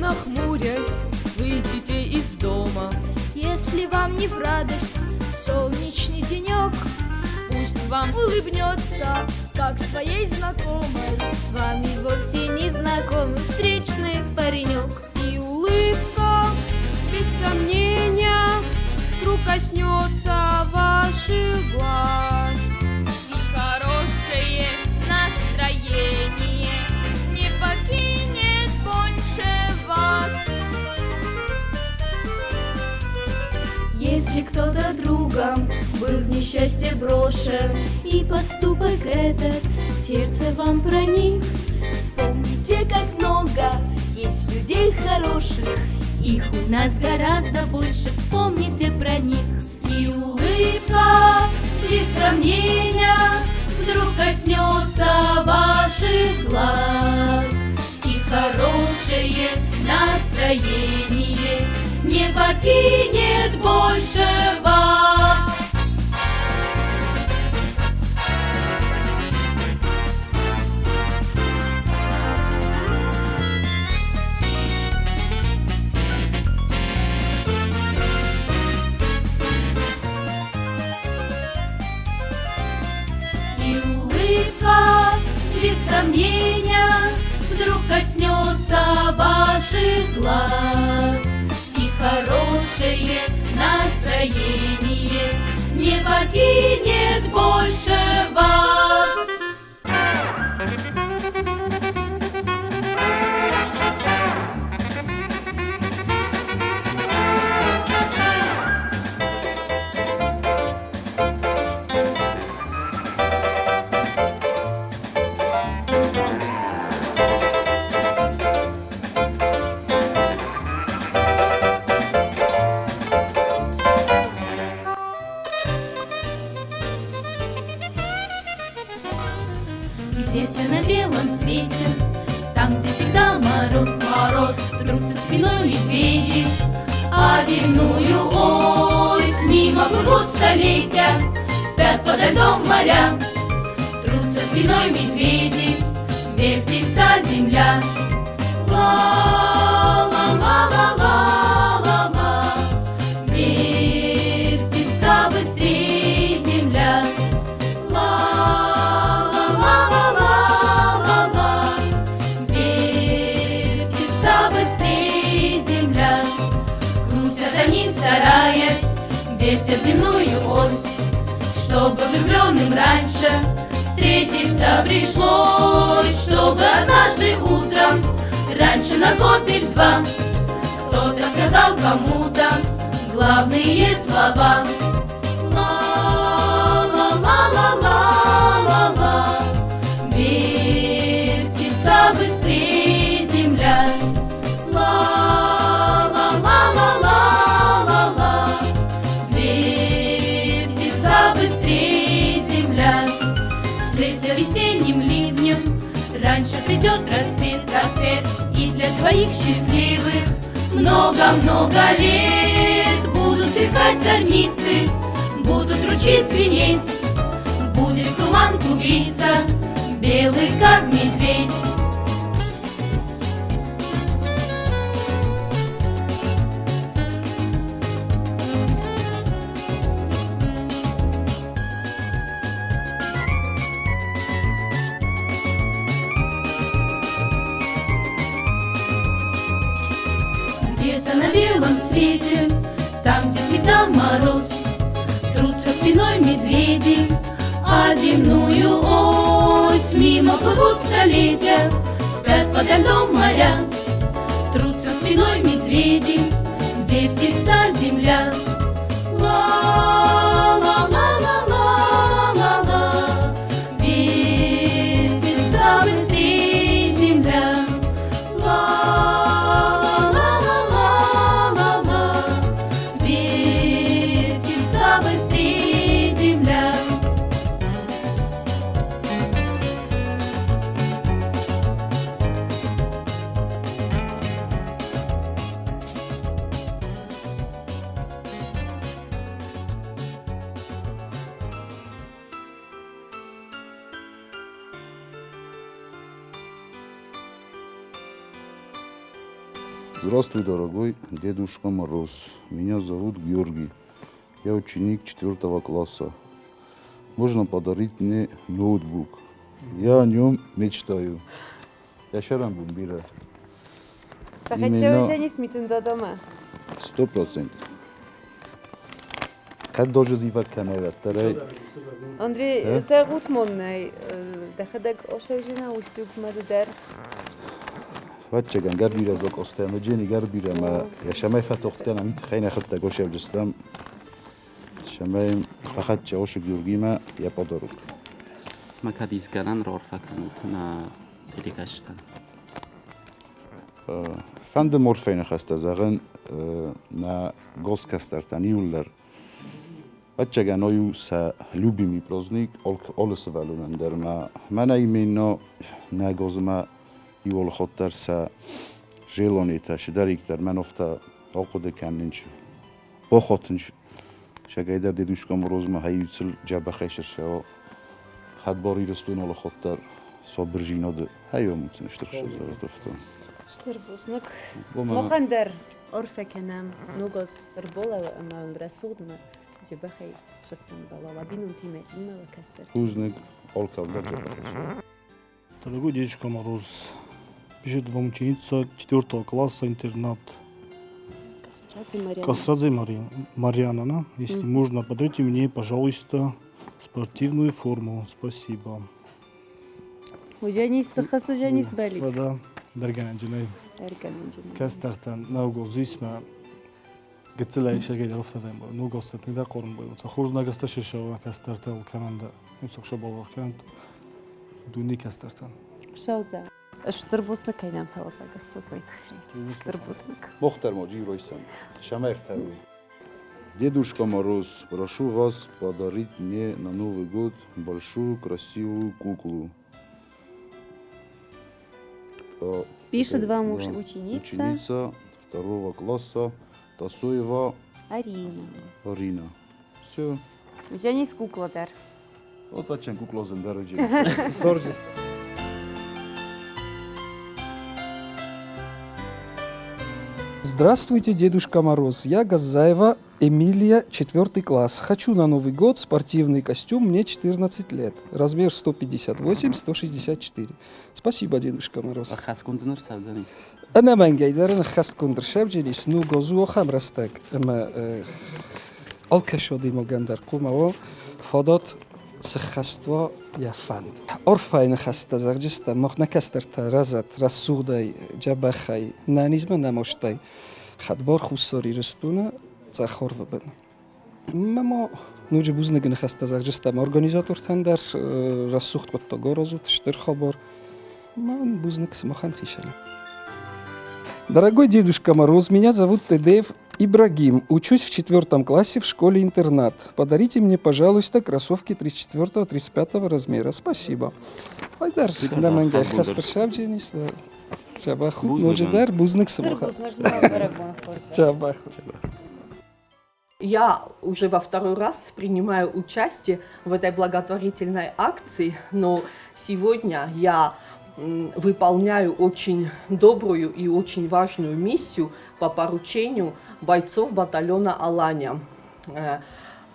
Нахмурясь, выйдете из дома. Если вам не в радость солнечный денек, Пусть вам улыбнется, как своей знакомой. С вами вовсе не знакомый встречный паренек. И улыбка, без сомнения, вдруг коснется ваших глаз. И хорошее настроение не покинет больше вас. Если кто-то другом был в несчастье брошен, И поступок этот в сердце вам проник. Вспомните, как много есть людей хороших. Их у нас гораздо больше, вспомните про них. И улыбка, без сомнения, вдруг коснется ваших глаз. И хорошее настроение не покинет больше вас. И улыбка, без сомнения, вдруг коснется ваших глаз. И хорошее настроение не покинет больше вас. Где-то на белом свете, там, где всегда мороз, мороз, трутся спиной медведи, а земную ось мимо плывут столетия, спят подо льдом моря. Трутся спиной медведи, вертится земля. Ла-ла-ла-ла-ла-ла-ла, вертится быстрее земля. Ла-ла-ла-ла-ла-ла, вертится быстрее земля. Крутят они, стараясь, вертят земную ось, чтобы влюбленным раньше встретиться пришлось, чтобы однажды утром, раньше на год или два, кто-то сказал кому-то главные слова. Ла-ла-ла-ла-ла-ла-ла, вертится быстрее земля. Ла-ла-ла-ла-ла-ла-ла, вертится быстрее земля. Встретя весенним ливнем, раньше придет рассвет, рассвет, и для твоих счастливых много-много лет будут сверкать зорницы, будут ручьи звенеть, будет туман клубиться, белый как медведь. Где-то на белом свете, там, где всегда мороз, трутся спиной медведи, а земную ось мимо плывут столетия, спят подо льдом моря. Трутся спиной медведи, вертится земля. Ла-ла-ла-ла-ла-ла-ла, вертится быстрее земля. Ла-ла-ла-ла-ла-ла, вертится быстрее земля. Здравствуй, дорогой Дедушка Мороз. Меня зовут Георгий. Я ученик четвертого класса. Можно подарить мне ноутбук? Я о нем мечтаю. Я шарам бумбира. Именно 100%. Кӕд дожы зивӕг кӕнай, уӕддӕр ӕй Андрей, зӕгъут моннӕй, дӕхӕдӕг ошӕвджына устюгмӕ ды дӕр. Ӕвӕццӕгӕн, гӕр бирӕ зокъостӕ ӕмӕ джени гӕр бирӕ ӕмӕ йӕ сӕмӕй фӕтохт кӕнӕм, уый тыххӕй нӕхӕдӕг ошӕвджыстӕм, цӕмӕй фӕхӕццӕ Ошы Георгимӕ йӕ подарок. Ма кӕд искӕнӕн раарфӕ кӕнут нӕ телекӕсджытӕн? Фӕнды морфӕй ныхӕстӕ зӕгъын нӕ госкӕстӕртӕн иуылдӕр. Ӕвӕццӕгӕн, ой у сӕ любимый праздник алы сывӕллонӕн дӕр ӕмӕ мӕнӕ именно нӕ гозымӕ иуыл ходдӕр сӕ желонетӕ, чидӕриддӕр мӕн офтӕ ахъуыды кӕнынч, бахатынч сӕгӕйдӕр Дедушка Морозмӕ хӕйуцыл дзӕбӕхӕй сырсӕуа хӕдбар Ирыстон алы хатт дӕр сабырдзинады хӕйомуцын стыр хсӕвзӕрдӕфтӕ. Стыр бузныг. Махӕн дӕр арфӕ кӕнӕм ног аз ӕрбалӕууы ӕмӕ рӕсугъдмӕ дзӕбӕхӕй сӕмбӕла бинонтимӕ иннӕ кӕстӕр. Бузныг алкӕм дӕр дзӕбӕхӕй. Дорогой Дедушка Мороз, пишет вам ученица четвертого класса интернат. Касрадзе Марьяна. Касрадзе Марьяна, да? Если можно, подарите мне, пожалуйста, спортивную форму. Спасибо. Уҗанис сыхыс уҗанис бәлик. Да, дәргәнәнҗенәй. Дәргәнәнҗенәй. Кӕстӕртӕн наугоз исмӕ гыццылӕй сӕгӕй дӕр офтӕдӕн бой. Нугоз тынгдӕр хъорын бой. Хорз нагӕстӕ сесӕуа кӕстӕртӕ кӕнӕн Ицохсабалвар кӕнӕнт дуни кӕстӕртӕн. Шауза. Стыр бузныг, кӕй нӕм фӕуазӕг стут, уый тыххӕй. Стыр бузныг. Мохтар мо джиройсан. Шамӕртӕуи. Дедушка Мороз, прошу вас подарить мне на Новый год большую красивую куклу. Пишет вам Да. ученица. Ученица второго класса Тасоева Арина. Арина. Все. У тебя есть кукла, Дар? Вот зачем кукла зендараджи. Соржиста. Здравствуйте, Дедушка Мороз. Я Газаева Эмилия, 4 класс. Хочу на Новый год спортивный костюм, мне 14 лет. Размер 158-164. Спасибо, Дедушка Мороз. Ӕххӕстгонд ныр цӕудзӕнис. Ӕнӕмӕнгӕй дӕр ӕххӕстгонд ӕрцӕудзӕнис ног азы ахӕм рӕстӕг ӕмӕ алкӕцы адӕймагӕн дӕр хъуамӕ уа фадат сыххӕст уа йӕ фӕнд. Арфӕйы ныхӕстӕ зӕгъджыстӕм мах нӕ кӕстӕртӕ рӕзӕт рӕсугъдӕй, дзӕбӕхӕй, нӕнизмӕ нӕмастӕй хӕдбар Хуссар Ирыстоны цъӕх арвы бын. Мӕ ма ноджы бузныгы ныхӕстӕ зӕгъджыстӕм организатортӕн дӕр рӕсугъд хъуыддаг аразут, стыр хабар. Мӕн бузныг сымахӕн хицӕн. Дорогой Дедушка Мороз, меня зовут Тедеев Ибрагим. Учусь в четвертом классе в школе-интернат. Подарите мне, пожалуйста, кроссовки 34-35 размера. Спасибо. Айдар, нӕмӕнгӕй хӕстӕр сӕвдженис, Дзӕбӕх ут, ноджыдӕр бузныг сымахӕн. Дзӕбӕх. Я уже во второй раз принимаю участие в этой благотворительной акции, но сегодня я выполняю очень добрую и очень важную миссию по поручению бойцов батальона «Алания».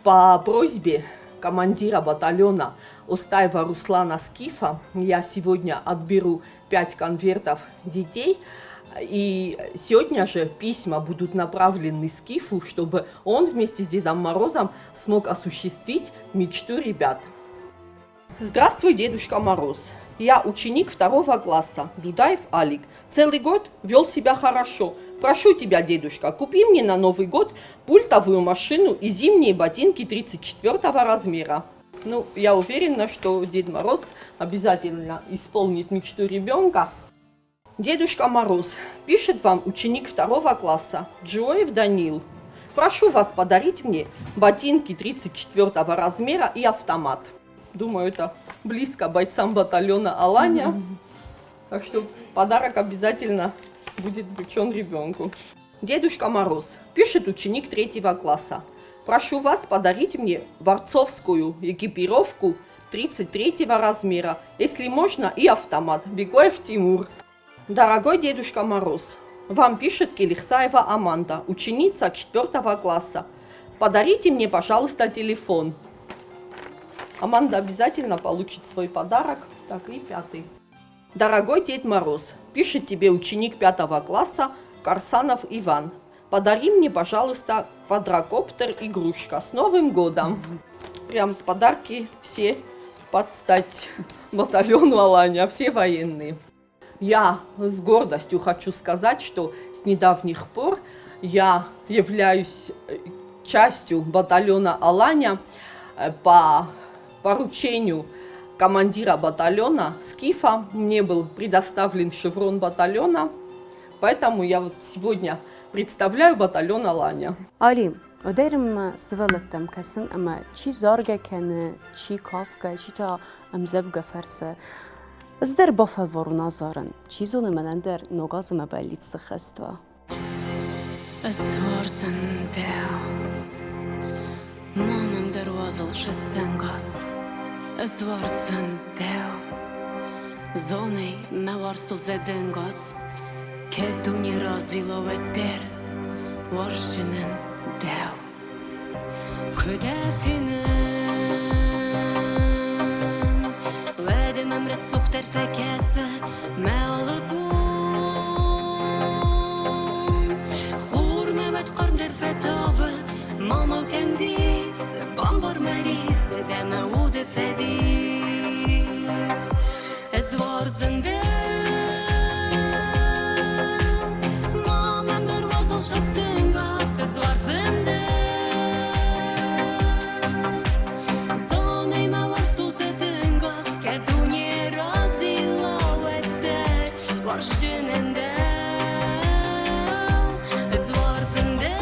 По просьбе командира батальона Остаева Руслана Скифа я сегодня отберу 5 конвертов детей. И сегодня же письма будут направлены Скифу, чтобы он вместе с Дедом Морозом смог осуществить мечту ребят. Здравствуй, Дедушка Мороз. Я ученик второго класса, Дудаев Алик. Целый год вел себя хорошо. Прошу тебя, дедушка, купи мне на Новый год пультовую машину и зимние ботинки 34 размера. Ну, я уверена, что Дед Мороз обязательно исполнит мечту ребенка. Дедушка Мороз, пишет вам ученик второго класса Джоев Данил. Прошу вас подарить мне ботинки 34 размера и автомат. Думаю, это близко бойцам батальона Алания. Так что подарок обязательно будет вручен ребенку. Дедушка Мороз, пишет ученик третьего класса. Прошу вас подарить мне борцовскую экипировку 33 размера, если можно, и автомат. Бегоев Тимур. Дорогой Дедушка Мороз, Вам пишет Келихсаева Аманда, ученица 4 класса. Подарите мне, пожалуйста, телефон. Аманда обязательно получит свой подарок. Так, и пятый. Дорогой Дед Мороз, пишет тебе ученик 5 класса Карсанов Иван. Подари мне, пожалуйста, квадрокоптер-игрушка. С Новым годом! Прям подарки все под стать батальону Алания, все военные. Я с гордостью хочу сказать, что с недавних пор я являюсь частью батальона Алания по поручению командира батальона Скифа. Мне был предоставлен шеврон батальона, поэтому я вот сегодня представляю батальон Алания. Алим, Одерм сывӕллӕттӕм кӕсын ӕмӕ чи заргӕ кӕны, чи кафгӕ, чи та ӕмдзӕвгӕ фӕрсы. Ӕз дӕр бафӕлварон азарын. Чи зоны, мӕнӕн дӕр ног азы мӕ бӕллиц сыххӕст уа. Ӕз уарзын дӕу, ма мӕм дӕр уазал цӕстӕнгас. Ӕз уарзын дӕу, зонай, мӕ уарзтыл зӕдӕнгас. Кӕд дуне разила, уӕддӕр уарзджынӕн дӕу. Куы дӕ фенын, уӕд мӕм рӕсугъддӕр фӕкӕсы мӕ алы бон. Хур мӕ уӕд хъармдӕр фӕтавы, ма мыл кӕн дис, бамбар мӕ рис, ды дӕ мӕ уды фӕдис. Ӕз уарзын дӕу, ма мӕм дӕр уазал цӕстӕнгас. Ӕз уарзын дӕу, зонай, мӕ уарзтыл зӕдӕнгас, кӕд дуне разила, уӕддӕр уарзджынӕн дӕу. Ӕз уарзын дӕу,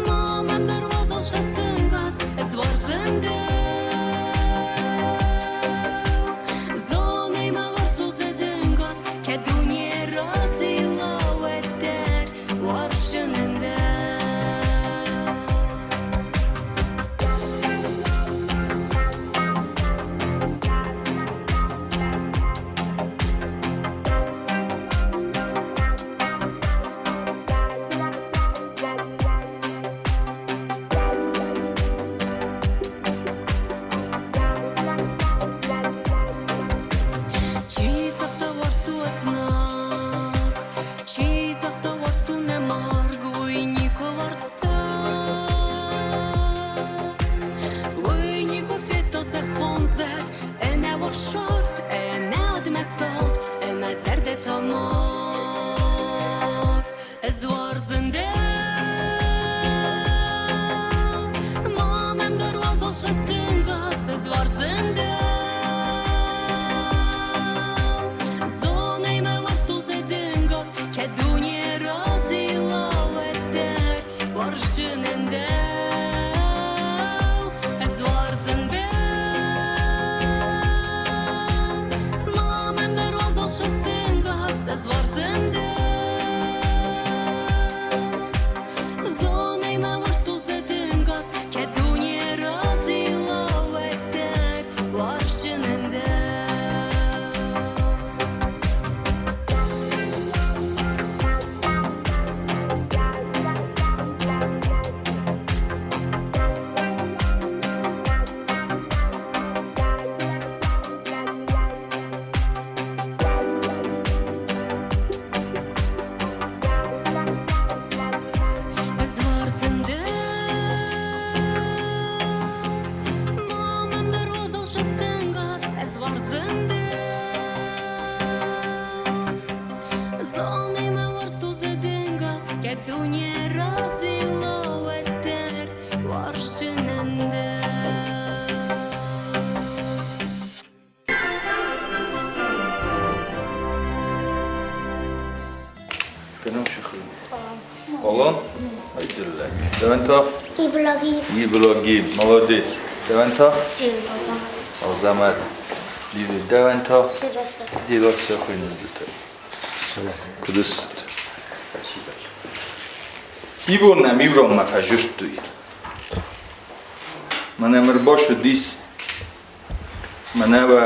ма мӕм дӕр уазал цӕстӕнгас. Ӕз уарзын дӕу, зонай, мӕ уарзтыл зӕдӕнгас, кӕд дуне разила, уӕддӕр уарзджынӕн дӕу. Чи загъта уарзт у ӕзнаг, чи загъта уарзт у нӕ марг, уый никуы уарзта. Уый никуы федта зӕххон зӕд, ӕнӕ уарзт, ӕнӕ адмӕ салд, ӕмӕ зӕрдӕ та мард. Ӕз уарзын дӕу, ма мӕм дӕр уазал цӕстӕнгас. Ӕз уарзын дӕу, зонай, мӕ уарзтыл зӕдӕнгас, кӕд дуне разила, уӕддӕр уарзджынӕн дӕу. Ӕз уарзын дӕу, ма мӕм дӕр уазал цӕстӕнгас. Ӕз уарзын дӕу, зонай, мӕ уарзтыл зӕдӕнгас, кӕд дуне разила, уӕддӕр уарзджынӕн дӕу. Ӕз уарзын дӕу, ма мӕм дӕр уазал цӕстӕнгас. Ӕз уарзын дӕу, зонай, мӕ уарзтыл зӕдӕнгас, кӕд дуне разила, уӕддӕр уарзджынӕн дӕу. Алан? Айдиллак. Дӕуӕн та? Ибрагим. Ибрагим. Молодец. Дӕуӕн та? Азамат. Азамат. Дӕуӕн та? Дзерассӕ. Дзерассӕ хуыйнынц дытӕ. Куыд ссыд? Ивон нӕм иу ранмӕ фӕзырдтой. Мӕнӕ мыр басыдис, мӕнӕ уӕ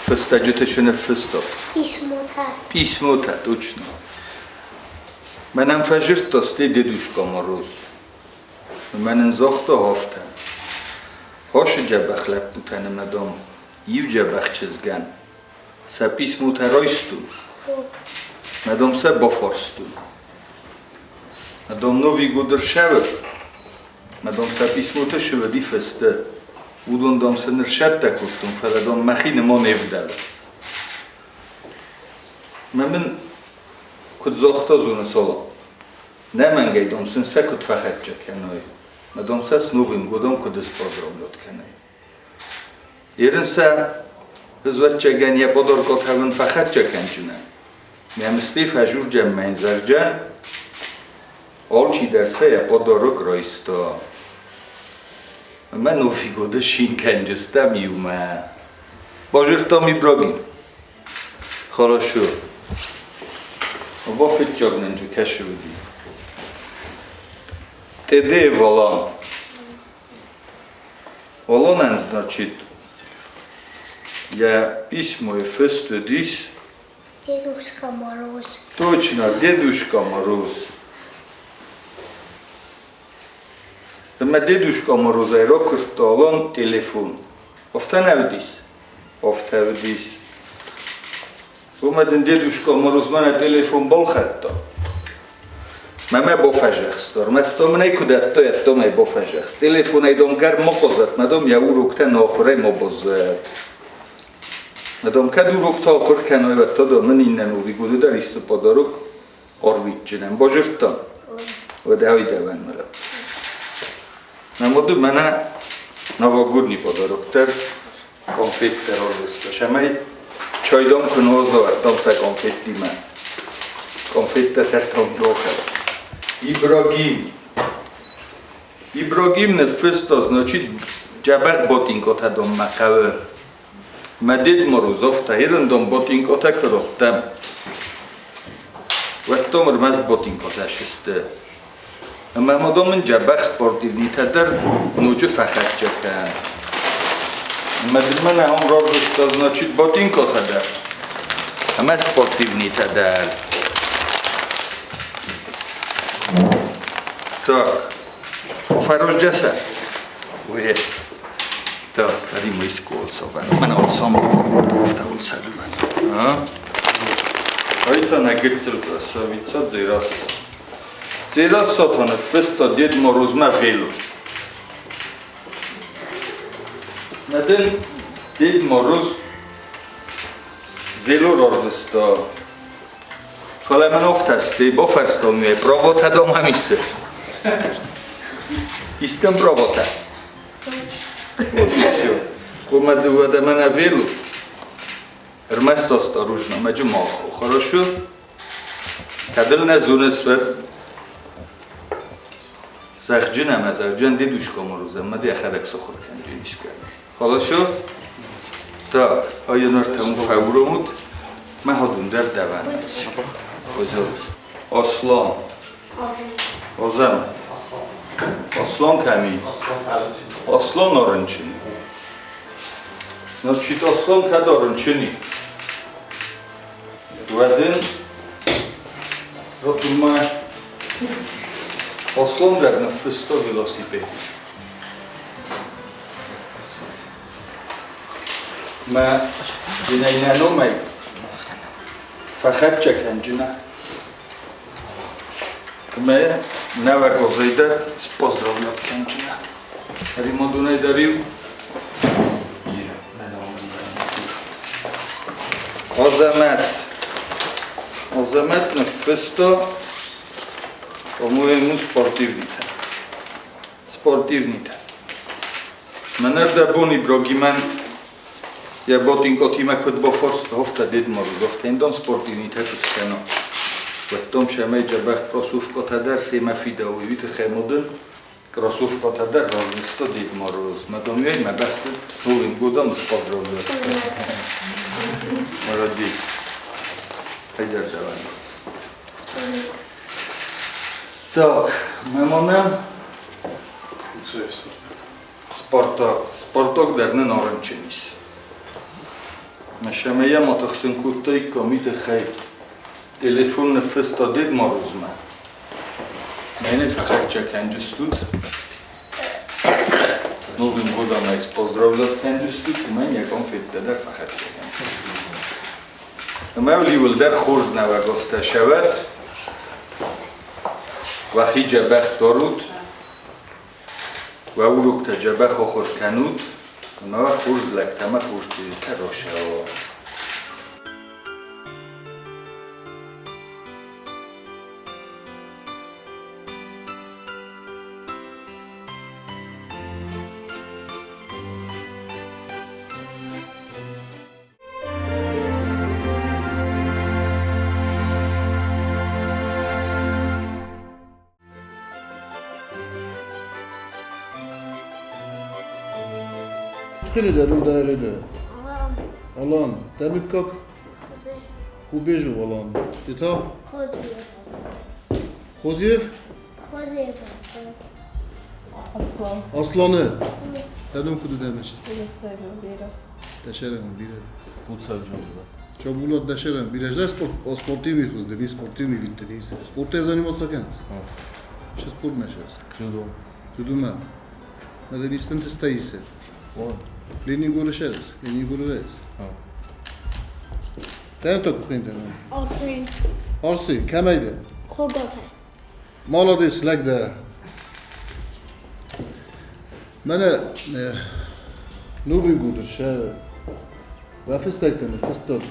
фыстӕджыты цы ныффыстат. Письмотӕ. Письмотӕ, точно. Мӕнӕн фӕзырдта сте дедушка Мороз. Ӕмӕ нын загъта афтӕ: Ашы дзӕбӕх лӕппутӕн ӕмӕ, дам, иу дзӕбӕх чызгӕн сӕ писмотӕ райстон, мӕ, дам, сӕ бафарстон. Мӕ, дам, Новый год ӕрсӕвы, мӕ, дам, сӕ писмотӕ сывӕди фӕстӕ. Уыдон, дам, сӕ нырсӕттӕ кодтон, фӕлӕ, дам, мӕхи нымон не вдӕлы. Мӕ мын куыд загъта зоны Соло, нӕмӕнгӕй, дам, сын сӕ куыд фӕхӕццӕ кӕной, мӕ, дам, сӕ с Новым годом куыд споздравлять кӕной. Ерын сӕ ӕзвӕццӕгӕн йӕ подаркотӕ фӕхӕццӕ кӕнджынӕн. Нӕмысти фӕжурджӕн мӕн зарджӕн, алчидӕр сӕ йӕ подарок райста. Ӕмӕ Новый годы шин кӕнджыстӕм иумӕ. Базыдтам Ибрагим. Хорошо. Оба фыццаг нын кӕсы уыди. Теде Валан. Валанӕн, значит, йӕ письмойы фыст уыдис Дедушка Мороз. Точно, Дедушка Мороз. Ӕмӕ Дедушка Морозӕй ракуырдта Алан телефон. Афтӕ нӕ уыдис? Афтӕ уыдис. Уымӕ дын дедушка Морозмӕ нӕ телефон балхӕдта. Мӕ бафӕзӕхста. Ӕрмӕст мын ӕй куы дӕттой, ӕддом ӕй бафӕзӕхст. Телефонӕй дом гӕр ма хъазӕт, мӕ дом йӕ уроктӕ нӕ ахуырӕй ма баззайӕд. Мӕ дом кӕд уроктӕ ахуыр кӕной, уӕд та дом мын иннӕ Новый годы дӕр исты подарок арвитджынӕн. Базыдтам? Уӕдӕ ай дӕуӕн мӕлӕт. Мӕ моды мӕнӕ новогодний подарок дӕр конфеттӕ рарвыста. Сӕмӕй чайдам куы нуаза, там сӕ конфеттимӕ. Конфеттӕ тӕртам дохӕ. Ибрагим. Ибрагим ныффыста, значит, дзӕбӕх ботинкотӕ донмӕ хъӕуы. Мӕ Дед Мороз афтӕ ирындон ботинкотӕ куы рохтӕм, уӕд дам ӕрмӕст ботинкотӕ сысты. Ӕмӕ ма дам ын дзӕбӕх спортивнитӕ дӕр ноджы фӕхӕццӕ кӕн. Ӕмӕ дын мӕнӕ ам равдыста, значит, ботинкотӕ дӕр ӕмӕ спортивнитӕ дӕр. Так, фӕрозджӕсӕ? Уе. Так, Рима исколцовен. Мӕнӕ сам автоулсӕлвен. Айта нӕ гыццыл красавица Дзерассӕ. Дзерассӕ та ныффыста Дед Морозмӕ вело. Мӕ дын Дед Мороз вело рарвыста. Фӕлӕ мын афтӕ сты, бафарстон ме, правотӕ дам ӕм исы. Истӕм правотӕ. Вот и все. Уымӕ дыууӕ мӕнӕ вело. Ӕрмӕст осторожно, мӕджы махо. Хорошо? Кӕд ыл нӕ зоныс, уӕд зӕгъджын ӕмӕ зӕгъджын дедушка Мороз ӕмӕ дӕхӕдӕг сахуыр кӕнджын искӕ. Хорошо? Так, а я нартӕм фӕуромут. Мӕ ходун дӕр дӕвӕн. Пожалуйста. Аслан. Озӕн. Аслан кӕми? Аслан арынчын. Значит, Аслан кӕд арынчын и? Уӕд ын ротурмӕ Аслан дӕр ныффыста велосипед. Мӕ динӕй нӕ номӕй фӕхӕццӕ кӕнджынӕ. Ӕмӕ нӕуӕгозӕй дӕр споздравлять кӕнджынӕ. Римадонӕй дӕр-иу Азӕмӕт. Азӕмӕт ныффыста, по-моему, спортивнитӕ. Спортивнитӕ. Мӕнӕ дӕ бон Ибрагимӕн йӕ ботинкотимӕ куыд бафарста, афтӕ Дед Мороз, афтӕ йын дам спортивнитӕ куы скӕна. Уӕд дам сӕмӕй дзӕбӕх кроссовкӕтӕ дӕр семӕ фидауй, уый тыххӕй ма дын кроссовкӕтӕ дӕр рарвыста Дед Мороз. Мӕ дам ей мӕ бӕсты с Новым годом поздравляю. Молодец. Хайдар давай. Так, мӕ Спартак. Спартак дӕр нын арынчын ис. Мӕ сӕмӕ ма тыхсын кодтаиккам уый тыххӕй. Телефон ныффыста Дед Морозмӕ. Мӕнӕ фӕхӕццӕ кӕнджыстут. С Новым годом ӕй споздравлять кӕнджыстут, уымӕн йӕ конфеттӕ дӕр фӕхӕццӕ кӕнджыстут. Ӕмӕ иуылдӕр хорз нӕуӕгостӕ сӕвӕт. Уӕхи дзӕбӕх дарут, уӕ уроктӕ дзӕбӕх ахуыр кӕнут, ӕмӕ уӕ хорз лӕгтӕ ӕмӕ хорз чызджытӕ рацӕуа. Тхили дӕ dairede. Алан. Дӕ мыггаг? Хубежев Алан. Ты та? Хозиев? Хозиев. Аслан. Асланы. Дӕ ном куыд у дӕ Бирӕ. Дӕ бирӕ. Гуцав Джамбулат. Джамбулат дӕ бирӕ. Жда спорт, спортивный хуз, не спортивный вид теннис. Спорт заниматься кенс. Ше спорт мешес? Дзюдо. Дзюдо Мәдәнистен тестаисе. Ленин шерес, Ленин горы Тән ток кыйнтен. Арсен. Арсен, кемейде? Хоготе. Молодец, легде. Мене Новый год ше Вафистектен фистот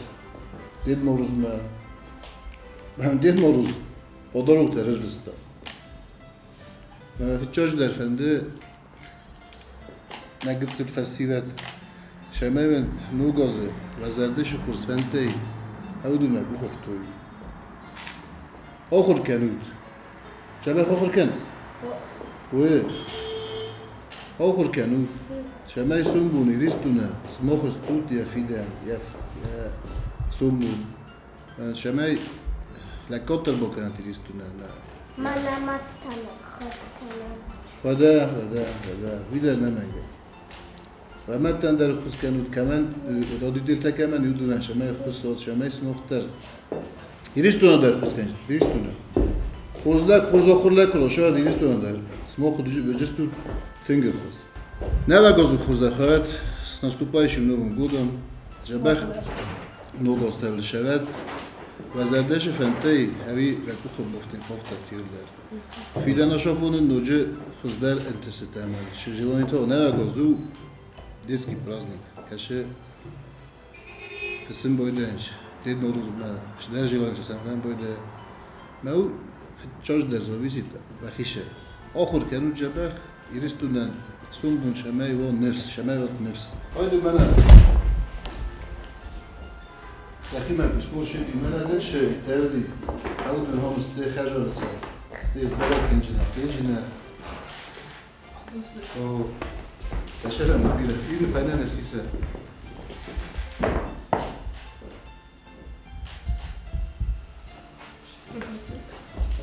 Дед Мороз ме Дед Мороз подарок терриста. Фичаж дерфенди نگتسل فسیوت شماون نوگازه و زردش خورسفنتی او دونه بخفتوی آخر کنود شبه آخر كنت وي آخر كنود شماي سنبوني ريستونا سموخس توت يا فيدا يا يا سنبون شماي لا كتر بوكانت ريستونا لا ودا ودا ودا ودا نماجا ومتن در خص كانوا كمان رادي دلتا كمان يدونا شماي خص شماي سموختر يريستونا در خص كان يريستونا خرزلا خرزا خرلا كلا شو يريستونا در سموخ بجستو تنگ خص نва газу хурза хават с наступающим Новым годом жабах много оставили шават وزردش فنتي هوي ركو خب بفتن خفتا تيولر فيدنا شافون نوجه خزدر انتستعمل شجلاني تو نва газу детский праздник. Каше фисим бойденш. Дед Нороз ма шдар желание саман бойде. Мау чаж дар зависит вахише. آخر كانوا جبخ يرستونن سنبون شماي و نفس شماي و نفس. هايدو منا لكن بسمور شيء منا ده شيء تردي أو دون هم استي خجل سر استي بلا كنجنا كنجنا أو تشرب مبيرة إذا فانا نفسي سر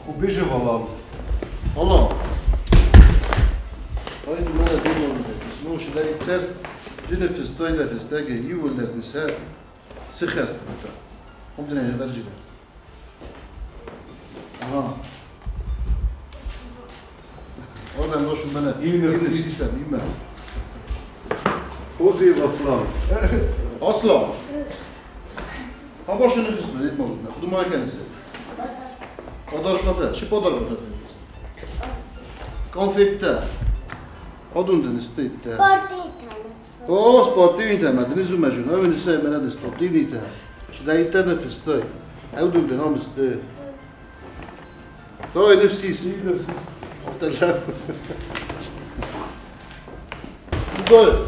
Хубижев Алан. Алан. Haydi bana dönüyorum. No şidarikler جنفس توينفس تاجي يولد نساء سخست بتا هم دنا برجنا اه هذا نوش منا ينفس يما Хозиев Аслан. اصلا ها باش نفس بديت موجود خدوا ما كان Подарката, ши подарката. Конфетта. Одунда не стоит. О, спортивните, ма днес умежу, но не се мене да спортивните. Ще да интернет стой. Одунда нам стой. Той нефсис. Нефсис. Офталя. Той.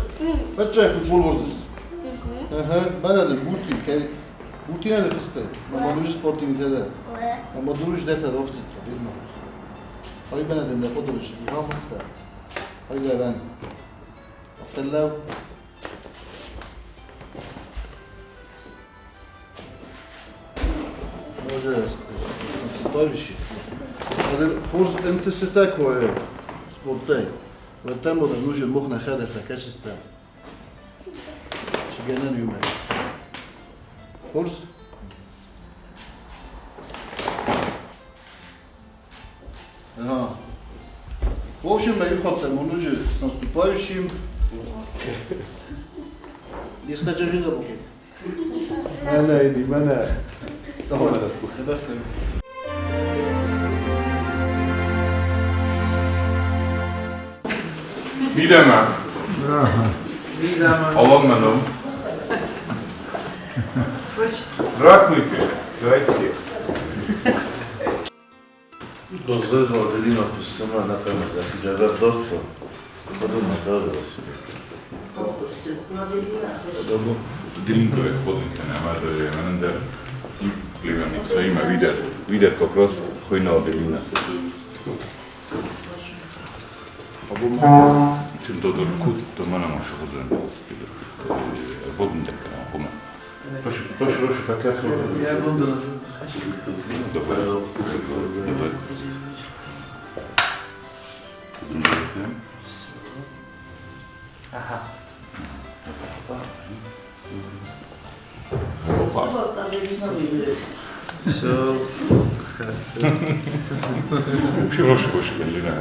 Пече футбол ворзис. Аха, мене не бути, кай бути не нефсте. Ма мадужи спортивните да. Ма мадужи дете рофти, видно. Ай мене да не подориш, ха муфта. Ай да вен. Офталя. Може, наступающий. Хорз МТСТ кое спортай. وتم нужен мох на хадер качество. Шиганан юме. Хорз? Ага. В общем, мӕ иу хатт дӕр ноджы с наступающим. Исходя на букет. Мӕнӕ, иди, мӕнӕ. Давай, Мидӕмӕ. Алан мӕ ном. Здравствуйте. Здрасте. Баззайд Аделина фыссӕмӕ ӕнӕхъӕн зӕхджӕвӕр дардта, уыдонмӕ дӕр Adelinka входинка на Манандер и племянница има видер, видер как раз хойна Аделина. Або Чим додор кут, то мана маша хозен спидер. Боден дека хома. Тош тош рош така се. Я gondolom. Добре. Добре. Aha. Все. Общи рош бензина.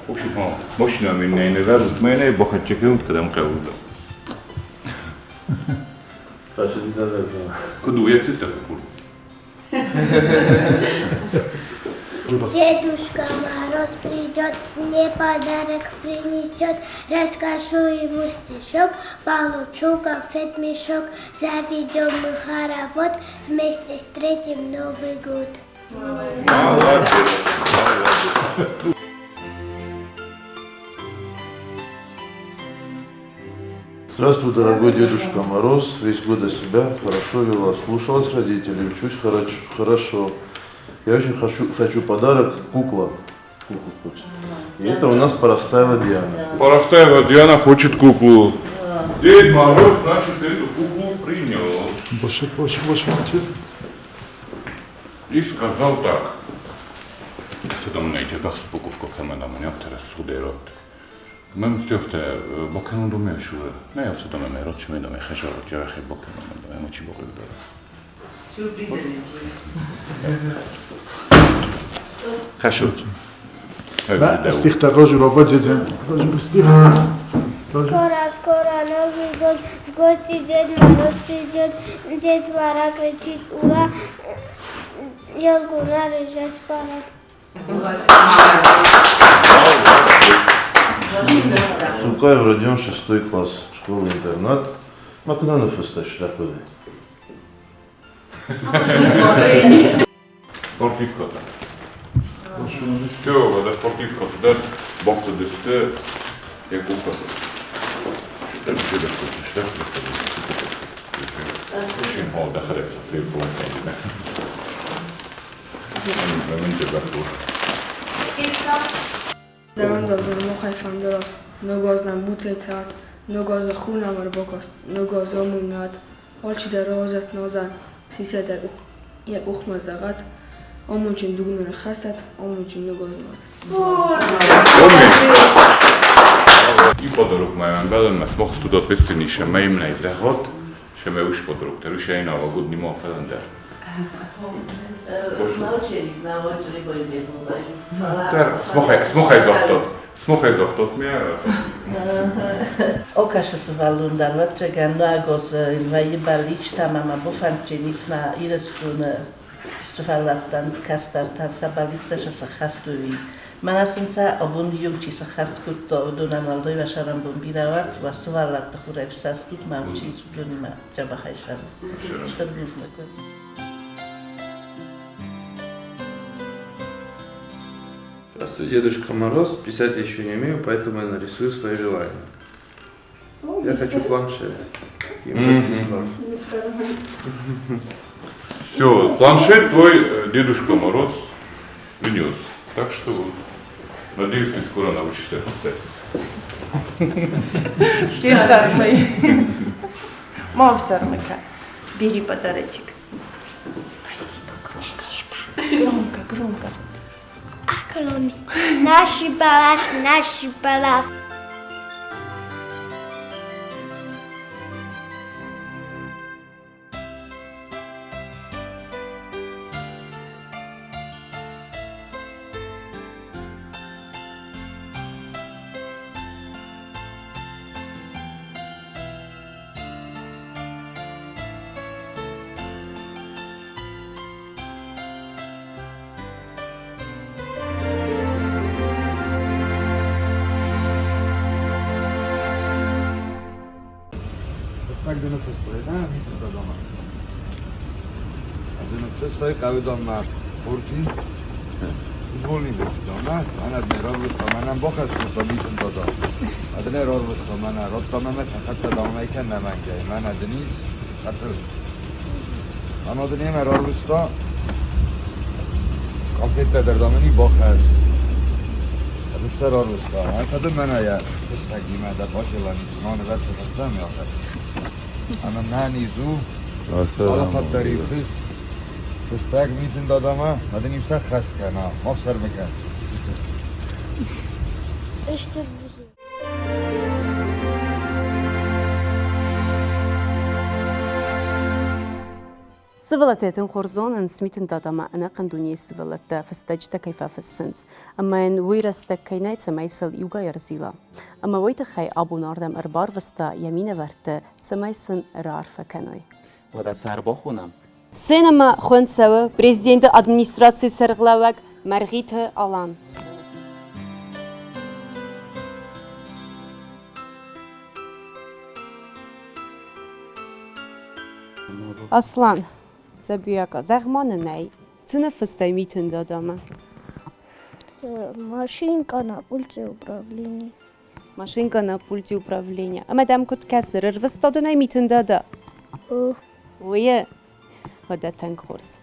Общи ма машина миннейне მენე ბოხაჩეკე უნდა დამყევდა. Куду я цитата кур. Дедушка Мороз придет, мне подарок принесет, расскажу ему стишок, получу конфет мешок, заведем мы хоровод, вместе встретим Новый год. Молодец, молодец. Здравствуй, дорогой Дедушка Мороз. Весь год я себя хорошо вела, слушалась родителей, учусь хорошо. Я очень хочу подарок кукла. Куклу хочет. И это у нас Поростаева Диана. Поростаева Диана хочет куклу. Дед Мороз, значит, эту куклу принял. Больше, больше, больше, И сказал так. Что там на упаковка камена, меня вторая судерот. Мем стёфте бокенон до мешуре. Не я все дома ме рот чме дома хешо джавахе бокенон до ме мочи бокенон. Сюрпризы. Хорошо. Стих рожу робот стих. Скоро, скоро Новый год, в гости Дед Мороз придет, детвора кричит ура, елку наряжать пора. Сукаев Родион, шестой класс, школа-интернат. Макунанов фысташ, рахуды. Спортивката. Все, да спортивката, да бовта десте, я куката. Зерон мохай фандорос, ногознам буцецат, ногоза хунамар бокос, ногоза омунат, олчида розат нозан, сиседа як ухмазагат, омунчин дугнура хасат, омунчин ногознат. И подарок мајан белен ме смох студот весени ше мејмна и зехот, ше ме уш подарок, теру ше ина вагудни мо фелендер. Тер, смохай зохтот. Смохай зохтот ме. Окаша сувалундан ватчаган нагоз ваибалич тамама буфанчи нисна ирестун сувалаттан кастартан сабалитташа сахастуви. Манасынца обун юмчи сахасткутто удунан валдой вашаран бумбирават ва сувалатта хурайп састут мамчи судунима джабахайшан. Штар бузнакот. Здравствуй, Дедушка Мороз. Писать я еще не умею, поэтому я нарисую свои желания. Я хочу планшет. Ростислав. Все, планшет твой Дедушка Мороз принес. Так что вот, надеюсь, ты скоро научишься писать. Все сармы. Мама сармыка. Бери подарочек. Спасибо. Спасибо. Громко, громко. Акроми. Наши балаш, наши балаш. Фыстӕг дын ныффыстой, нӕ, Митын дадамӕ? Ӕз ныффыстой хъӕуы доммӕ пурти. Футбольный доммӕ. Мӕнӕ дын рарвыста, мӕнӕн бахӕс кодта Митын дада. Ӕдын рарвыста мӕнӕ, радта мӕмӕ фӕхӕццӕ доммӕ кӕн нӕмӕнгӕй. Мӕнӕ дын ис хӕцыл. Ӕмӕ дын емӕ рарвыста къафеттӕ дӕр дам ын бахӕс. Ӕдын сӕ рарвыста. Ӕнтӕ дын мӕнӕ йӕ фыстӕгимӕ дӕ базилӕн Нонывӕд фӕстӕм йӕхӕд. Ӕмӕ нӕниз у, алыхатт дӕр-иу фысс, фыстӕг Митын дадамӕ, ӕмӕ дын-иу сӕххӕст кӕна, ма фсӕрмы кӕн. Стыр бузныг. Сывӕллӕттӕ тынг хорз зонынц, Митын дадамӕ ӕнӕхъӕн дунейы сывӕллӕттӕ фыстӕджытӕ кӕй фӕфыссынц, ӕмӕ йын уый рӕстӕг кӕй нӕй, цӕмӕй сыл иугай ӕрзила. Ӕмӕ уый тыххӕй абон ардӕм ӕрбарвыста йӕ минӕвӕртты, цӕмӕй сын раарфӕ кӕной. Уӕдӕ сӕ ӕрбахонӕм? Сценӕмӕ хуынд цӕуы президенты администрацийы сӕргълӕууӕг Мӕргъиты Алан. Аслан, Дзӕбиака, зӕгъ-ма нын ӕй, цы ныффыстай Митын дадамӕ? Машинка на пульте управления. Машинка на пульте управления. Ӕмӕ дӕм куыд кӕсы, рырвыста дын ӕй Митын дада? Уые, уӕдӕ тынг хорз.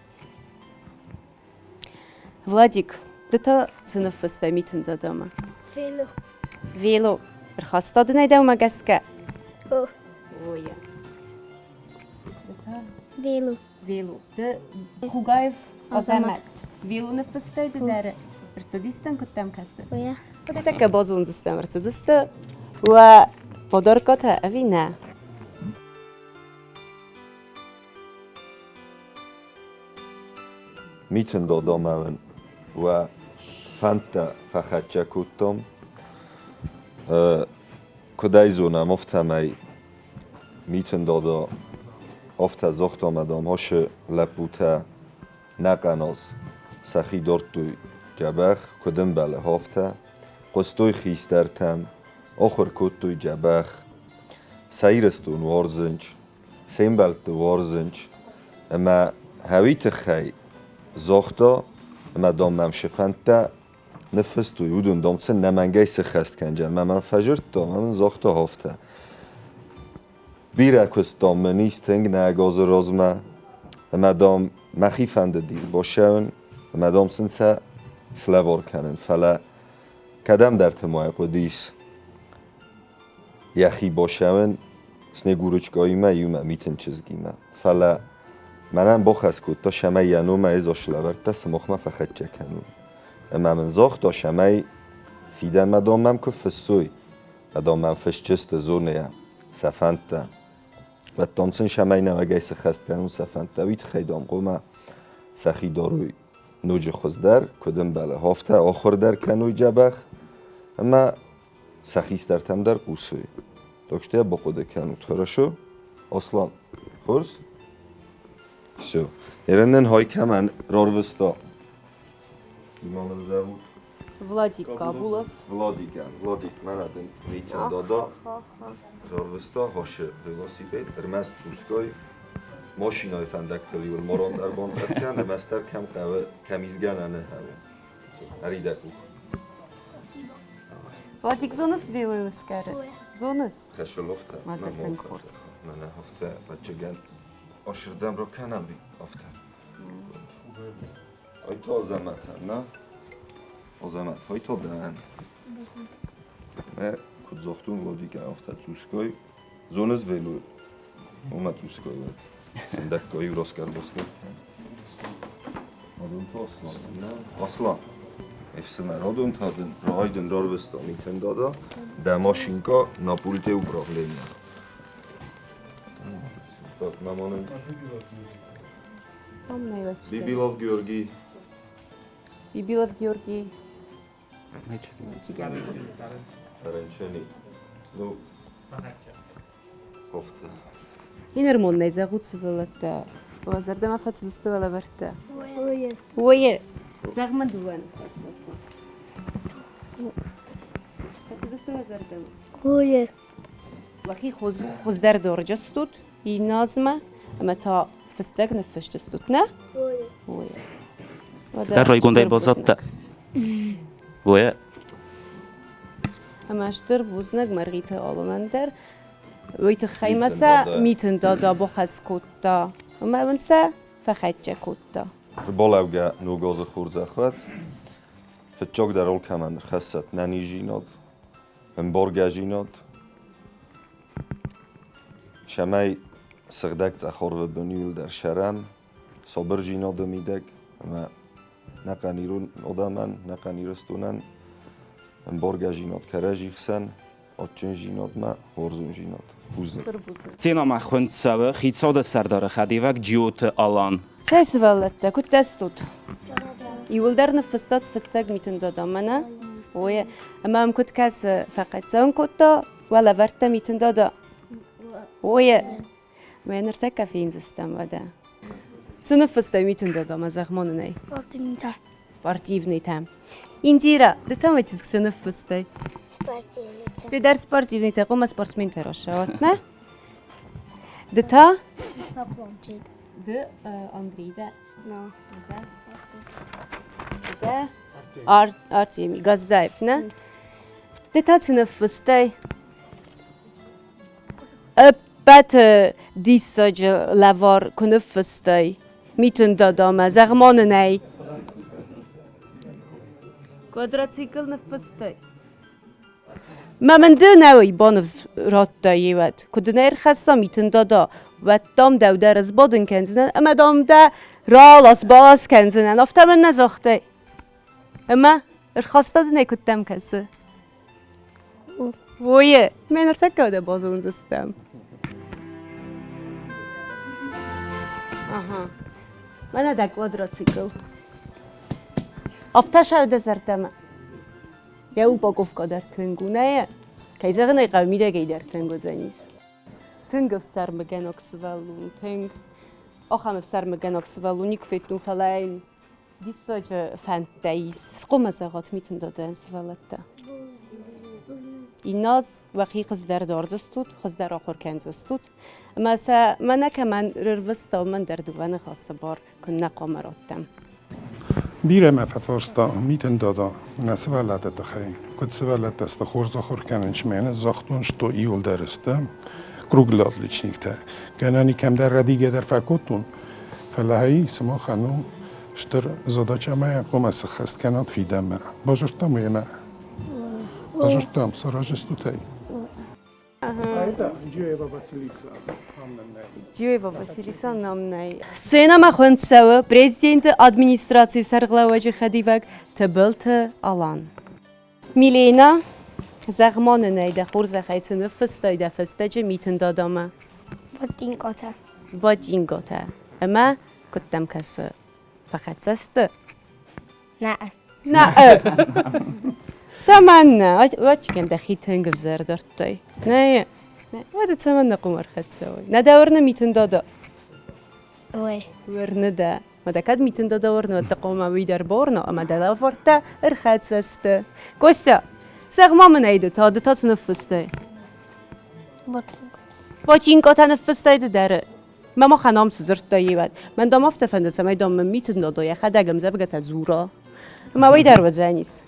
Владик, ды та цы ныффыстай Митын дадамӕ? Вело. Вело. Ӕрхаста дын ӕй дӕумӕ гӕсгӕ? Ой. Вело. Вело. Ды Хугаев Азӕмӕт. Вело ныффыстай ды дӕр. Ӕрцыдистӕн куыд дӕм кӕсы? Уя. Тӕккӕ базондзыстӕм, ӕрцыдысты уӕ подаркатӕ ӕви нӕ? Митын додомӕ уын уӕ фӕндтӕ фӕхӕццӕ кодтон. Куыд ӕй зонӕм, афтӕмӕй Митын додо афтӕ загъта ӕмӕ, дам, ацы лӕппутӕ нӕ къаназ сӕхи дардтой дзӕбӕх, куыд ӕмбӕлы, афтӕ. Хъуыстой хистӕртӕм, ахуыр кодтой дзӕбӕх. Сӕ Ирыстон уарзынц, се мбӕлтты уарзынц ӕмӕ хӕуи тыххӕй загъта, ӕмӕ, дам, мӕм цы фӕндтӕ ныффыстой, уыдон, дам, сын нӕмӕнгӕй сыххӕст кӕнджӕн. Мӕ мӕм фӕзырдта, ӕмӕ мын загъта афтӕ. Бирӕ куыст, дам, мын ис тынг нӕ газы размӕ, ӕмӕ, дам, мӕхи фӕндыди бацӕуын ӕмӕ, дам, сын сӕ слӕвар кӕнын, фӕлӕ кӕдӕмдӕрты ма хъуыдис йӕхи бацӕуын Снегурочкаимӕ иумӕ Митын чызгимӕ. Фӕлӕ мӕнӕн бахӕс кодта, цӕмӕй йӕ номӕй ӕз лӕвӕрттӕ сымахмӕ фӕхӕццӕ кӕнон. Ӕмӕ мын загъта, цӕмӕй фидӕнмӕ дам мӕм куы фыссой, дам мӕм фысджысты зонӕ сӕ фӕндтӕ. Уӕд дам сын цӕмӕй нӕуӕгӕй сыххӕст кӕнон сӕ фӕндтӕ, уый тыххӕй дам хъуамӕ сӕхи дарой ноджы хуыздӕр, куыд ӕмбӕлы, афтӕ ахуыр дӕр кӕной дзӕбӕх ӕмӕ сӕ хистӕртӕм дӕр хъусой. Так что я бахъуыды кӕнут, хорошо? Аслан, хорз? Все. Ереннен хай кӕмӕн рарвыста? Иманы зовут? Владик Кабулов. Владикӕн. Владик, мӕнӕ дын Митя дада рарвыста хашы велосипед, ӕрмӕст цъусгай машинӕйы фӕндӕгтыл иуыл морон ӕрбонтӕр кӕн, ӕрмӕстдӕр кӕм хъӕуы, кӕм изгӕнӕны хъӕуы. Ӕри дӕ къух. Владик, зоныс велоскӕры? Зоныс? Кашеловтӕ. Мадӕр тынг хорз. Мӕнӕ афтӕ, ӕвӕццӕгӕн, ошырдӕм ракӕнӕм афтӕ. Ой то Азамат, на? Азамат, ой то дӕн. Мӕ куыд загътон Владикӕн, афтӕ цъусгай. Зоныс вело? Уымӕ цъусгай уӕд. Сындӕггай раскъӕр-баскъӕр. Адон та Аслан, на? Аслан. Ӕфсымӕр, адон та дын райдын рарвыста Митын дада. Дӕ машинка на пульте управления. Так, мамонын. Бибилов Георгий. Бибилов Георгий. Рынчыни. Ну, кофта. Инермоннӕй зӕгъут сывӕллӕттӕ, уӕ зӕрдӕмӕ фӕцыдысты уӕ лӕвӕрттӕ? Ое. Ое. Зӕгъ-ма дыууӕ Фӕцыдысты уӕ зӕрдӕмӕ? Ое. Уӕхи хуыздӕр дорджыстут инназмӕ ӕмӕ та фыстӕг ныффысджыстут, нӕ? Ой. Дӕр райгондӕй баззадтӕ. Уе. Ӕмӕ стыр бузныг Мӕргъиты Аланӕн дӕр. Уый тыххӕй мӕ сӕ Митын дада бахӕс кодта. Ӕмӕ мын сӕ фӕхӕццӕ кодта. Рбалӕугӕ Ног азы хорзӕх уӕд. Фыццагдӕр алкӕмӕн ӕрхӕссӕт нӕниздзинад, ӕмбаргӕдзинад, цӕмӕй сыгъдӕг цъӕх арвы бын иуылдӕр сӕрӕм, сабырдзинады мидӕг ӕмӕ нӕхъӕн ирон адӕмӕн, нӕхъӕн Ирыстонӕн ӕмбаргӕдзинад кӕрӕдзи хсӕн, адджындзинадмӕ уарзондзинад. Бузныг. Сценӕмӕ хуынд цӕуы хицауады сӕрдары хӕдивӕг Джиоты Алан. Цӕй сывӕллӕттӕ, куыдтӕ стут? Иуылдӕр ныффыстат фыстӕг Митын Дадамӕ, нӕ? Ой, ӕмӕ ӕм куыд кӕсы, фӕхъӕццӕуын кодта, уӕ лӕвӕрттӕ Митын Дада? Ой, мӕ ныртӕккӕ фендзыстӕм уӕдӕ. Цы ныффыстай Митын Дадамӕ, зӕгъ-ма нын ӕй. Спортивныйтӕ. Спортивныйтӕ. Индира, ды та мӕ чызг цы ныффыстай? Спортивныйтӕ. Ты дӕр спортивныйтӕ, хъуамӕ спортсментӕ рассӕуат, нӕ? Ды та? Та планшет. Ды Андрей дӕ? На. Дӕ? Артемий Газзаев, нӕ? Ды та цы ныффыстай? Ӕппӕты диссаджы лӕвар куы ныффыстай Митын дадамӕ, зӕгъ-ма нын ӕй. Квадроцикл ныффыстай. Мӕ мын ды нӕ уый банывз радтай еуӕд. Куы дын ӕрхӕсса Митын дада, уӕд дам дӕу дӕр ӕзбадын кӕндзынӕн ӕмӕ дам дӕ ралас-балас кӕндзынӕн, афтӕ мын нӕ загътай. Ӕмӕ ӕрхаста дын ӕй куыд дӕм кӕсы? Ое, мӕ ныртӕккӕ дӕ базондзыстӕм. Ага. Мӕнӕ дӕ квадроцикл. Афтӕ сау дӕ зӕрдӕмӕ. Йӕ упаковка дӕр тынг у, нӕ? Кӕй зӕгъын ӕй хъӕуы, мидӕгӕй дӕр тынг уыдзӕнис. Тынг ӕфсӕрмыгӕнаг сывӕллон, тынг. Ахӕм ӕфсӕрмыгӕнаг сывӕллон никуы федтон, фӕлӕ йын диссаджы фӕндтӕ ис. Хъуамӕ зӕгъат Митын дадайӕн сывӕллӕттӕ. Инназ уӕхи хуыздӕр дардзыстут, хуыздӕр ахуыр кӕндзыстут. Ӕмӕ сӕ мӕнӕ кӕмӕн рырвыста, уымӕн дӕр дыууӕ ныхасы бар куыннӕ хъуамӕ раттӕм. Бирӕ мӕ фӕфарста Митын дада нӕ сывӕллӕтты тыххӕй. Куыд сывӕллӕттӕ сты хорз ахуыр кӕнын, чи мӕнӕ загътон, что иуылдӕр сты круглые отличниктӕ. Гӕнӕн и кӕмдӕр рӕдийгӕ дӕр фӕкодтон, фӕлӕ ай сымахӕн у стыр задача ӕмӕ хъуамӕ сыххӕст кӕнат фидӕнмӕ. Базыдтам уый ӕмӕ базыдтам, сараздзыстут ӕй. А это Джиоева Василиса. Джиоева Василиса нам нӕй. Сценӕмӕ хуынд цӕуы президенты администрацийы сӕргълӕууӕджы хӕдивӕг Тыбылты Алан. Милена, зӕгъ-ма нын ӕй, дӕ хорзӕхӕй цы ныффыстай дӕ фыстӕджы Митын дадамӕ? Ботинкотӕ. Ботинкотӕ. Ӕмӕ куыд дӕм кӕсы, фӕхӕццӕ сты? Нӕ. Нӕ. Цӕмӕннӕ? Ӕвӕццӕгӕн дӕхи тынг ӕвзӕр дардтай. Нӕ. Уӕдӕ цӕмӕннӕ хъуамӕ ӕрхӕццӕ уай? Нӕ дӕ уырны Митын дада? Ой. Уырны дӕ. Уӕдӕ кӕд Митын дада уырны, уӕд дӕ хъуамӕ уый дӕр бауырна ӕмӕ дӕ лӕвӕрттӕ ӕрхӕццӕ сты. Костя, зӕгъ-ма мын ӕй ды та, ды та цы ныффыстай? Ботинкотӕ. Ботинкотӕ ныффыстай ды дӕр. Мӕ махӕн ам цы дзырдта еуӕд. Мӕн дам афтӕ фӕнды, цӕмӕй дам мын Митын дада йӕхӕдӕг ӕмдзӕвгӕтӕ дзура. Ӕмӕ уый дӕр уыдзӕнис.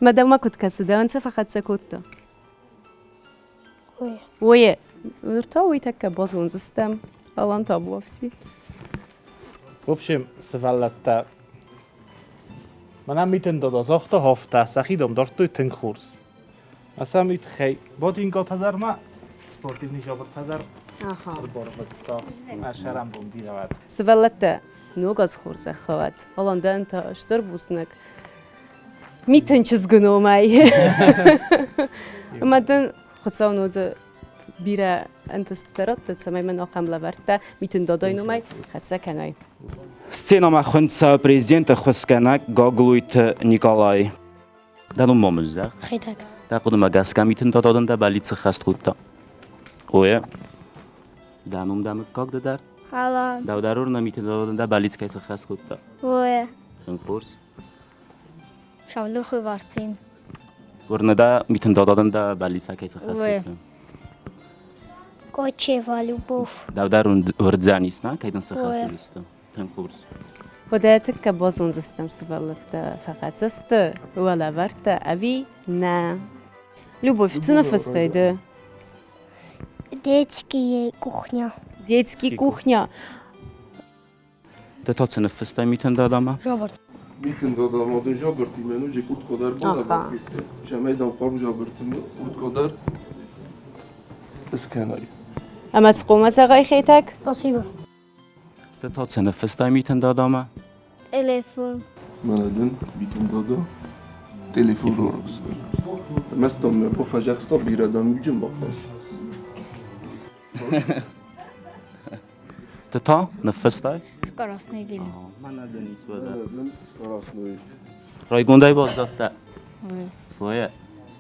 Мӕ дӕумӕ куыд кӕсы, дӕуӕн цы фӕхӕццӕ кодта? Ой. Ой, ныр та уый тӕккӕ базондзыстӕм. Алан табуафси. В общем, сывӕллӕттӕ, мӕнӕ Митын дада загъта хафта, сӕхи дам дардтой тынг хорз. Аса уый тыххӕй ботинкотӕ дӕр ма, спортивный жабыртӕ дӕр ӕрбарвыста. Мӕ сӕрӕнбон бирӕ уӕд. Сывӕллӕттӕ, ног аз хорзӕх уӕд. Алан та стыр бузныг. Митын чызгы номӕй. Ӕмӕ дын Хуыцау ноджы бирӕ ӕнтыстытӕ радта, цӕмӕй мын ахӕм лӕвӕрттӕ Митын Додой номӕй хӕццӕ кӕной. Сценӕмӕ хуынд цӕуы президенты ӕххуысгӕнӕг Гаглойты Николай. Дӕ ном ма мын зӕгъ. Хетӕг. Дӕ хъуыдымӕ гӕсгӕ Митын Додо дӕ бӕллицы хӕст кодта. Ое. Дӕ ном дӕ мыггаг ды дӕр? Алан. Дӕу дӕр уырна Митын Додо дӕ бӕллиц кӕй сыххӕст кодта? Ое. Тынг хорз. Савлухы варцин. Уырны дӕ Митын Додо дын дӕ бӕллица кӕй сыххӕст Ое. кодта? Кочева Любовь. Дӕу дӕр уырдзӕнис, нӕ? Кӕй дын цы хӕс уыдысты? Тынг хорз. Уӕдӕ тӕккӕ базондзыстӕм сывӕллӕттӕ фӕхӕццӕ сты уӕлӕвӕрдтӕ ӕви нӕ. Любовь, цы ныффыстай ды? Детские кухня. Детский кухня. Ды та цы ныффыстай Митын дадамӕ? Жабырт. Митын дадама дын жабыртимӕ ноджы къуртка дӕр балӕвар кодта. Цӕмӕй дӕм хъарм жабыртимӕ къуртка дӕр скӕнай. Ӕмӕ цы хъуамӕ зӕгъай, Хетӕг? Спасибо. Ды та цы ныффыстай Митын дадамӕ? Телефон. Мӕнӕ дын Митын дада телефон рарвыста. Ӕрмӕст дам мӕ бафӕдзӕхста, бирӕ дам иуджын бахъаз. Ты та ныффыстай? Скоростной велик. Мӕнӕ дын ис уӕдӕ. Скоростной. Райгондӕй баззадтӕ? Фойе.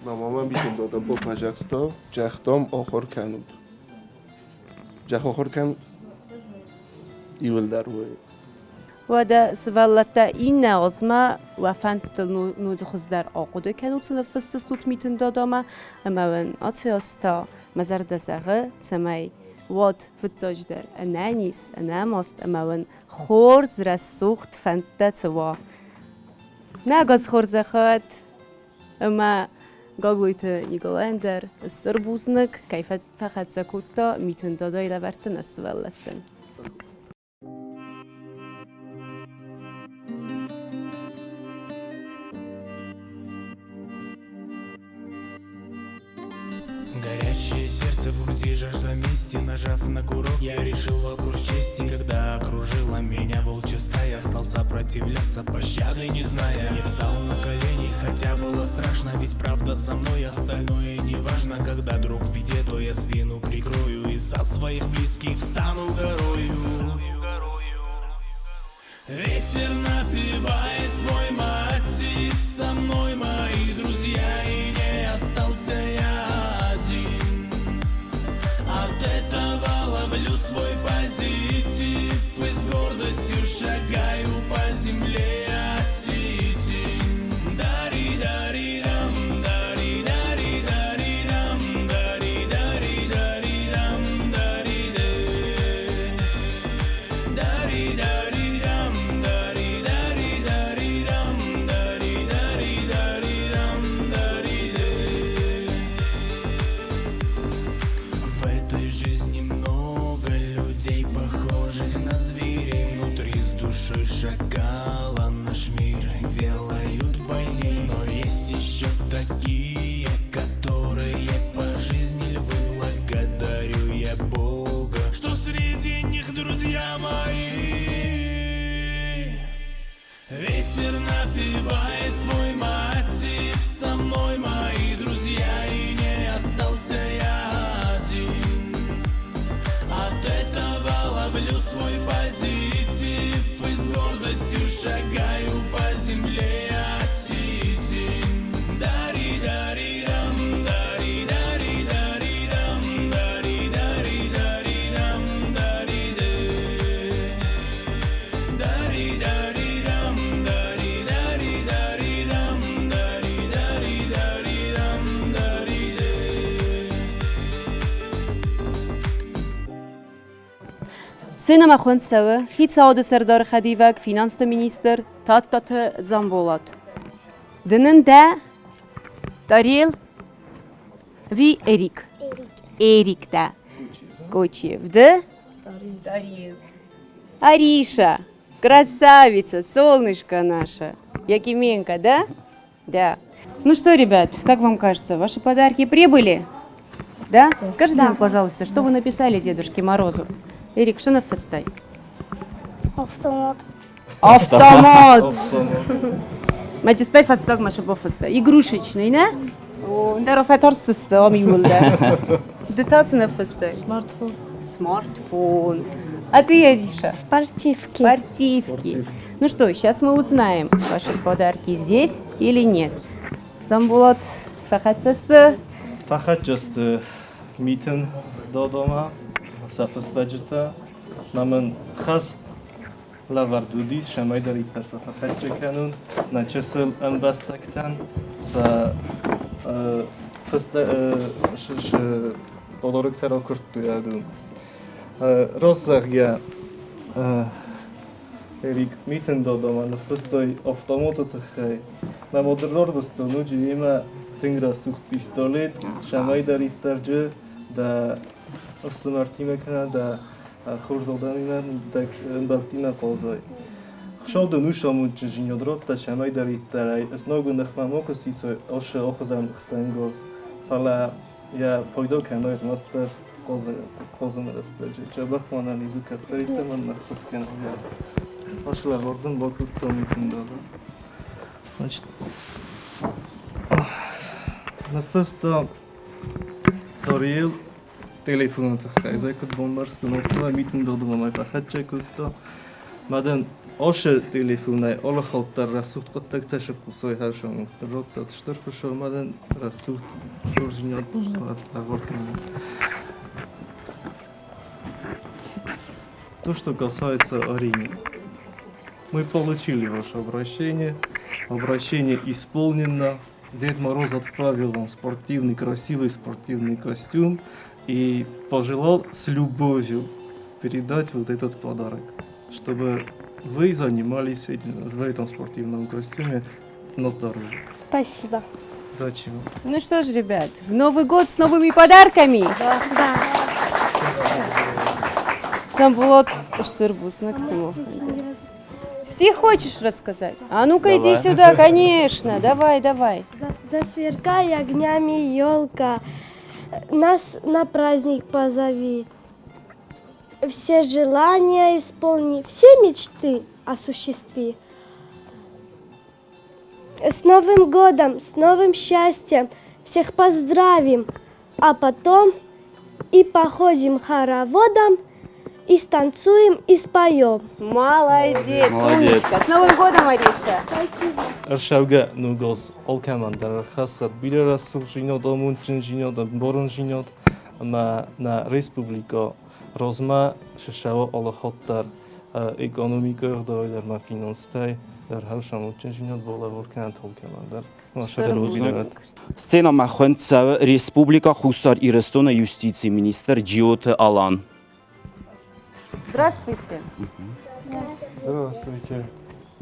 Мӕ мамӕ Митын дада бафӕдзӕхста, джӕхтам ахуыр кӕнут. Джӕх ахуыр кӕнут? Иуылдӕр уый. Уӕдӕ сывӕллӕттӕ иннӕ азмӕ уӕ фӕндтыл ноджы хуыздӕр ахъуыды кӕнут, цы ныффысдзыстут Митын дадамӕ, ӕмӕ уын ацы аз та мӕ зӕрдӕ зӕгъы, цӕмӕй уӕд фыццаджыдӕр ӕнӕниз, ӕнӕмаст ӕмӕ уын хорз, рӕсугъд фӕндтӕ цы уа. Нӕ газ хорзӕхӕд ӕмӕ Гаглойты Николайӕн дӕр стыр бузныг, кӕй фӕхӕццӕ кодта Митын дадайы лӕвӕртты нӕ сывӕллӕттӕн. Горячее сердце в груди, жажда мести. Нажав на курок, я решил вопрос чести. Когда окружила меня волчья стая, стал сопротивляться, пощады не зная. Не встал на колени, хотя было страшно. Ведь правда со мной, остальное не важно. Когда друг в беде, то я спину прикрою и за своих близких встану горою. Ветер напевает свой мотив, со мной мои друзья, и не остался я один. От этого ловлю свой позитив и с гордостью шагаю по земле осетин. Дари-дари-дам, дари-дари-дари-дам, дари-дари-дари-дам, дари-де. Дари-дари-дам, дари-дари-дари-дам, дари-дари-дари-дам, дари-де. В этой жизни много людей, похожих на зверей. Внутри с душой шакала наш мир делают больней. Но есть еще такие, которые по жизни львы. Благодарю я Бога, что среди них друзья мои. Ветер напевает свой мотив, со мной мои друзья, и не остался я один. От этого ловлю свой позитив и с гордостью шагаю по земле осетин. Дари-дари-дам, дари-дари-дари-дам, дари-дари-дари-дам, дари-де. Дари-дари-дам, дари-дари-дари-дам, дари-дари-дари-дам, дари-де. Сценӕмӕ хуынд цӕуы хицауады сӕрдары хӕдивӕг, финансты министр Тадтаты Дзамболат. Ды нын дӕ Тариел ви Эрик? Эрик дӕ. Кочиев. Ды? Тариел. Ариша, красавица, солнышко наше. Якименко, да? Да. Ну что, ребят, как вам кажется, ваши подарки прибыли? Да? Скажите нам, пожалуйста, что вы написали Дедушке Морозу? Эрик, что ныффыстай? Автомат. Автомат! Мӕ фӕстаг ма бафыстай. Игрушечный, нӕ? О, ӕндӕр фӕтарстысты ам иууылдӕр. Ды та цы ныффыстай? Смартфон. Смартфон. А ты, Ариша? Спортивки. Спортивки. Ну что, сейчас мы узнаем, ваши подарки здесь или нет. Дзамболат фӕхӕццӕ сты? Фӕхӕццӕ сты Митын дадамӕ, сӕ фыстӕджытӕ. Мӕ мын хӕс лӕвӕрд уыдис, цӕмӕйдӕриддӕр сӕ фӕхӕццӕ кӕнын нӕ чысыл ӕмбӕстӕгтӕн сӕ Подароктӕ ракуырдтой адӕм. Раст зӕгъгӕ, Эрик Митын дадамӕ ныффыстой автоматы тыххӕй. Мӕ мад рарвыстон ноджы йемӕ тынг рӕсугъд пистолет, цӕмӕйдӕриддӕр джы дӕ ӕфсымӕртимӕ кӕнӕ дӕ хорз адӕмимӕ, дӕ ӕмбӕлттимӕ хъазай. Хуыцау дын уый самондджын зинад радта, цӕмӕйдӕриддӕр ӕй знагы ныхмӕ макуы сисой асы ахуызӕн хсӕнгарз, фӕлӕ йӕ пайда кӕной ӕрмӕстдӕр хъазыны рӕстӕджы. Дзӕбӕх ма нӕнизы кӕддӕриддӕр мӕн ӕххуыс кӕнгӕ. Ас лӕвар дын бакодта Митын дада. Значит, ныффыста Тариэл телефоны тыххӕй. Зӕй куыд бамбӕрстон, афтӕмӕй Митын дадамӕ мӕ фӕхӕццӕ кодта. Мадӕн ашы телефонӕй алы хатт дӕр рӕсугъд хъуыддӕгтӕ сыхъусой хӕрзамонд радтат стыр хуыцау мадӕн рӕсугъд хорздзинад лӕвар кӕнӕд. То, что касается Арины. Мы получили ваше обращение. Обращение исполнено. Дед Мороз отправил вам спортивный, красивый спортивный костюм и пожелал с любовью передать вот этот подарок, чтобы вы занимались этим, в этом спортивном костюме на здоровье. Спасибо. Удачи вам. Ну что ж, ребят, в Новый год с новыми подарками! Да. Дзамболат, стыр бузныг сымахӕн. Стих хочешь рассказать? А ну-ка иди Давай. сюда, конечно. Давай, давай. Засверкай огнями елка, нас на праздник позови. Все желания исполни, все мечты осуществи. С Новым годом, с новым счастьем всех поздравим, а потом и походим хороводом, и станцуем, и споем. Молодец, Молодец. умничка. С Новым годом, Ариша. Ӕрцӕугӕ Ног аз алкӕмӕн дӕр ӕрхӕссӕд бирӕ рӕсугъддзинад, амондджындзинад, ӕмбарындзинад ӕмӕ нӕ республикӕ размӕ ссӕуа алыхатт дӕр экономикӕйы ӕгъдауӕй дӕр ӕмӕ финанстӕй дӕр хӕрз амондджындзинад балӕвар кӕнӕд алкӕмӕн дӕр. Сценӕмӕ хуынд цӕуы Республикӕ Хуссар Ирыстоны юстицийы министр Джиоты Алан. Здравствуйте. Здравствуйте.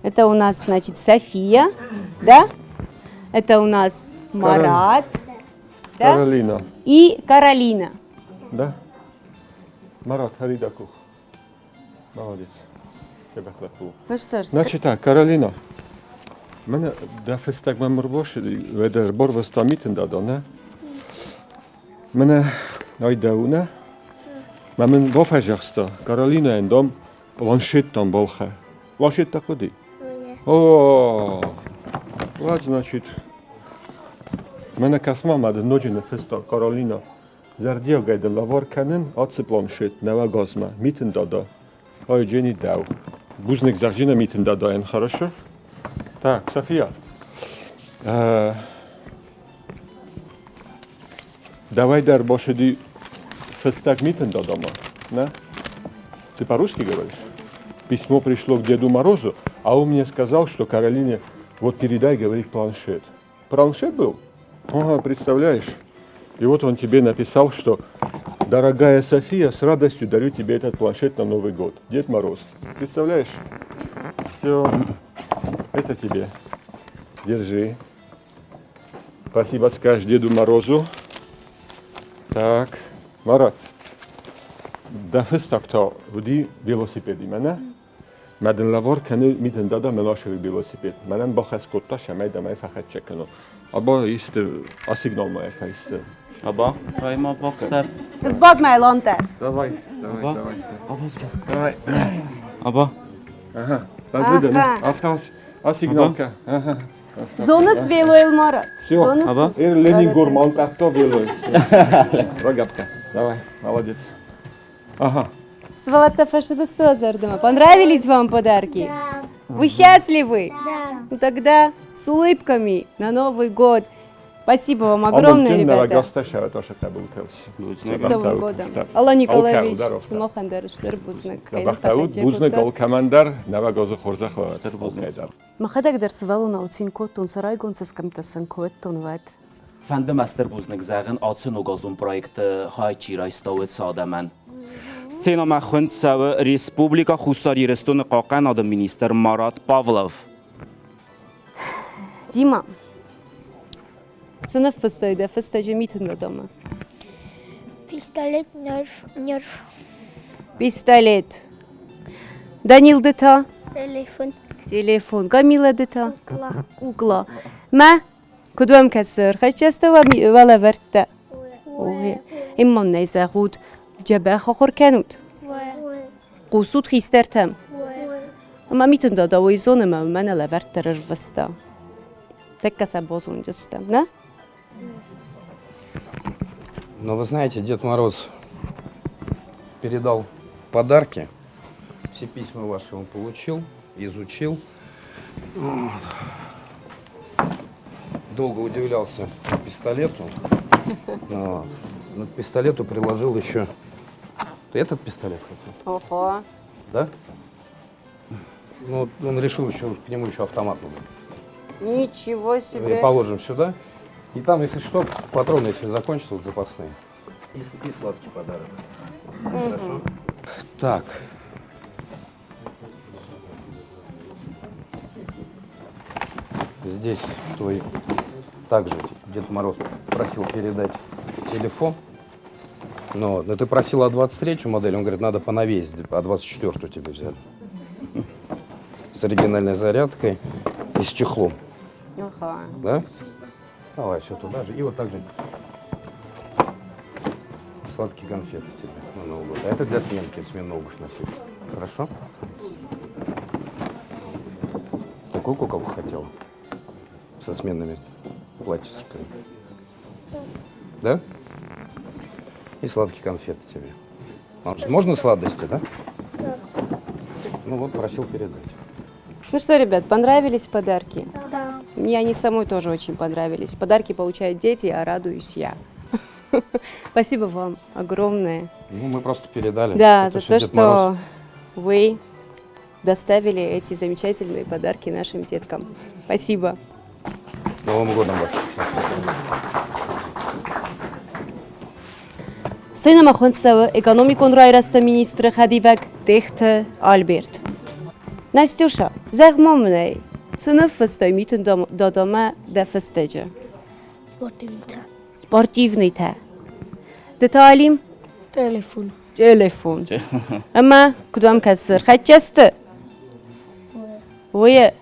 Это у нас, значит, София, да? Это у нас Марат. Да? Каролина. И Каролина. Да? Марат, Харидакух. Молодец. Ну что ж, Значит так, Каролина. Мӕнӕ дӕ фыстӕг мӕм ӕрбашыди, уӕдӕ ӕрбарвыста Митын дада, нӕ? Мӕнӕ ай дӕу, нӕ? Мӕ мын бафӕдзӕхста, Каролинӕйӕн, дам, планшеттӕм балхӕ. Планшеттӕ хъуыди? О, уӕд, значит, мӕнӕ кӕс-ма, мӕ дын ноджы ныффыста Каролина. Зӕрдиагӕй дын лӕвар кӕнын ацы планшет нӕуӕг азмӕ, Митын дада. Ой, Дженни, дӕу. Бузныг зӕгъджынӕ Митын дадайӕн, хорошо? Так, София. Давай дӕр башыди фыстӕг Митын дадама, не? Ты по-русски говоришь? Письмо пришло к Деду Морозу, а он мне сказал, что Каролине вот передай, говорит, планшет. Планшет был? Ага, представляешь? И вот он тебе написал, что «Дорогая София, с радостью дарю тебе этот планшет на Новый год. Дед Мороз». Представляешь? Все, это тебе. Держи. Спасибо скажешь Деду Морозу. Так, Марат, дӕ фыстӕг та уыди велосипедимӕ, нӕ? Мӕ дын лӕвар кӕны Митын дада Мелашевы велосипед. Мӕнӕн бахӕс кодта, цӕмӕй дӕм ӕй фӕхӕццӕ кӕнон. Аба исты, асигнал ма ӕртӕ исты. Аба, райма вахстар. Сбад мӕ лантӕ. Давай, давай, давай. Давай. Аба. Ага. Базыды, афта асигналка. Ага. Зоныс велойыл Марат? Все. Ага. Ленин горман тахто велой. Рогатка. Давай, молодец. Ага. Сывӕллӕттӕ фӕцыдысты уӕ зӕрдӕмӕ. Понравились вам подарки? Да. Вы счастливы? Да. Ну тогда с улыбками на Новый год. Спасибо вам огромное, ребята. С Новым годом. Алан Николаевич, сымахӕн дӕр стыр бузныг. Бахтаут, бузныг алкӕмӕн дӕр, нӕуӕг азы хорзӕх уӕд. Мӕхӕдӕг дӕр сывӕллонау цин кодтон, сӕ райгонд цӕсгӕмттӕ сын кодтон, уӕд. Фӕнды мӕ стыр бузныг зӕгъын ацы ногазон проекты хай чи райста, уыцы адӕмӕн. Сценӕмӕ хуынд цӕуы Республикӕ Хуссар Ирыстоны хъахъхъӕнады министр Марат Павлов. Дима, цы ныффыстай дӕ фыстӕджы Митын Дадамӕ? Пистолет нерв, нерв. Пистолет. Данил ды та? Телефон. Телефон. Камила ды та? Кукла. Кукла. Мӕ куыд уӕм кӕсы, ӕрхӕццӕ уӕлӕвӕрдтӕ? Иммон нӕй зӕгъут, дзӕбӕх ахуыр кӕнут? Хъусут хистӕртӕм? Ӕмӕ Митын дада уый зоны ӕмӕ мӕнӕ лӕвӕрттӕ ӕрвыста. Тӕккӕ сӕ базонджыстӕм, нӕ? Но вы знаете, Дед Мороз передал подарки. Все письма ваши он получил, изучил. Вот. Долго удивлялся пистолету. Вот. Но к пистолету приложил еще... Ты этот пистолет хотел? Ого. Да? Ну, он решил еще, к нему еще автомат нужен. Ничего себе. И положим сюда. И там, если что, патроны, если закончатся, вот запасные. И, и сладкий подарок. Хорошо. Так. Здесь твой также Дед Мороз просил передать телефон. Но, но ты просила 23-ю модель, он говорит, надо поновее, а 24-ю тебе взяли. С оригинальной зарядкой и с чехлом. Ага. Да? Давай, все туда же. И вот так же сладкие конфеты тебе на Новый год. А это для сменки, сменную обувь носить. Хорошо? Такую куколку хотела? Со сменными платьишками. Да? И сладкие конфеты тебе. Можно сладости, да? Да. Ну вот, просил передать. Ну что, ребят, понравились подарки? Да. Мне они самой тоже очень понравились. Подарки получают дети, а радуюсь я. Спасибо вам огромное. Ну, мы просто передали. Да, Это за всё то, Дед что Мороз. вы доставили эти замечательные подарки нашим деткам. Спасибо. С Новым годом вас! Сценӕмӕ хуынд цӕуы экономикон райрӕзты министры хӕдивӕг Техты Альберт. Настюша, зӕгъ-ма мын ӕй, цы ныффыстай Митын Дадамӕ дӕ фыстӕджы? Спортивныйтӕ. Спортивныйтӕ. Ды та, Алим? Телефон. Телефон. Ӕмӕ куыд уӕм кӕсы, ӕрхӕццӕ сты? Уе.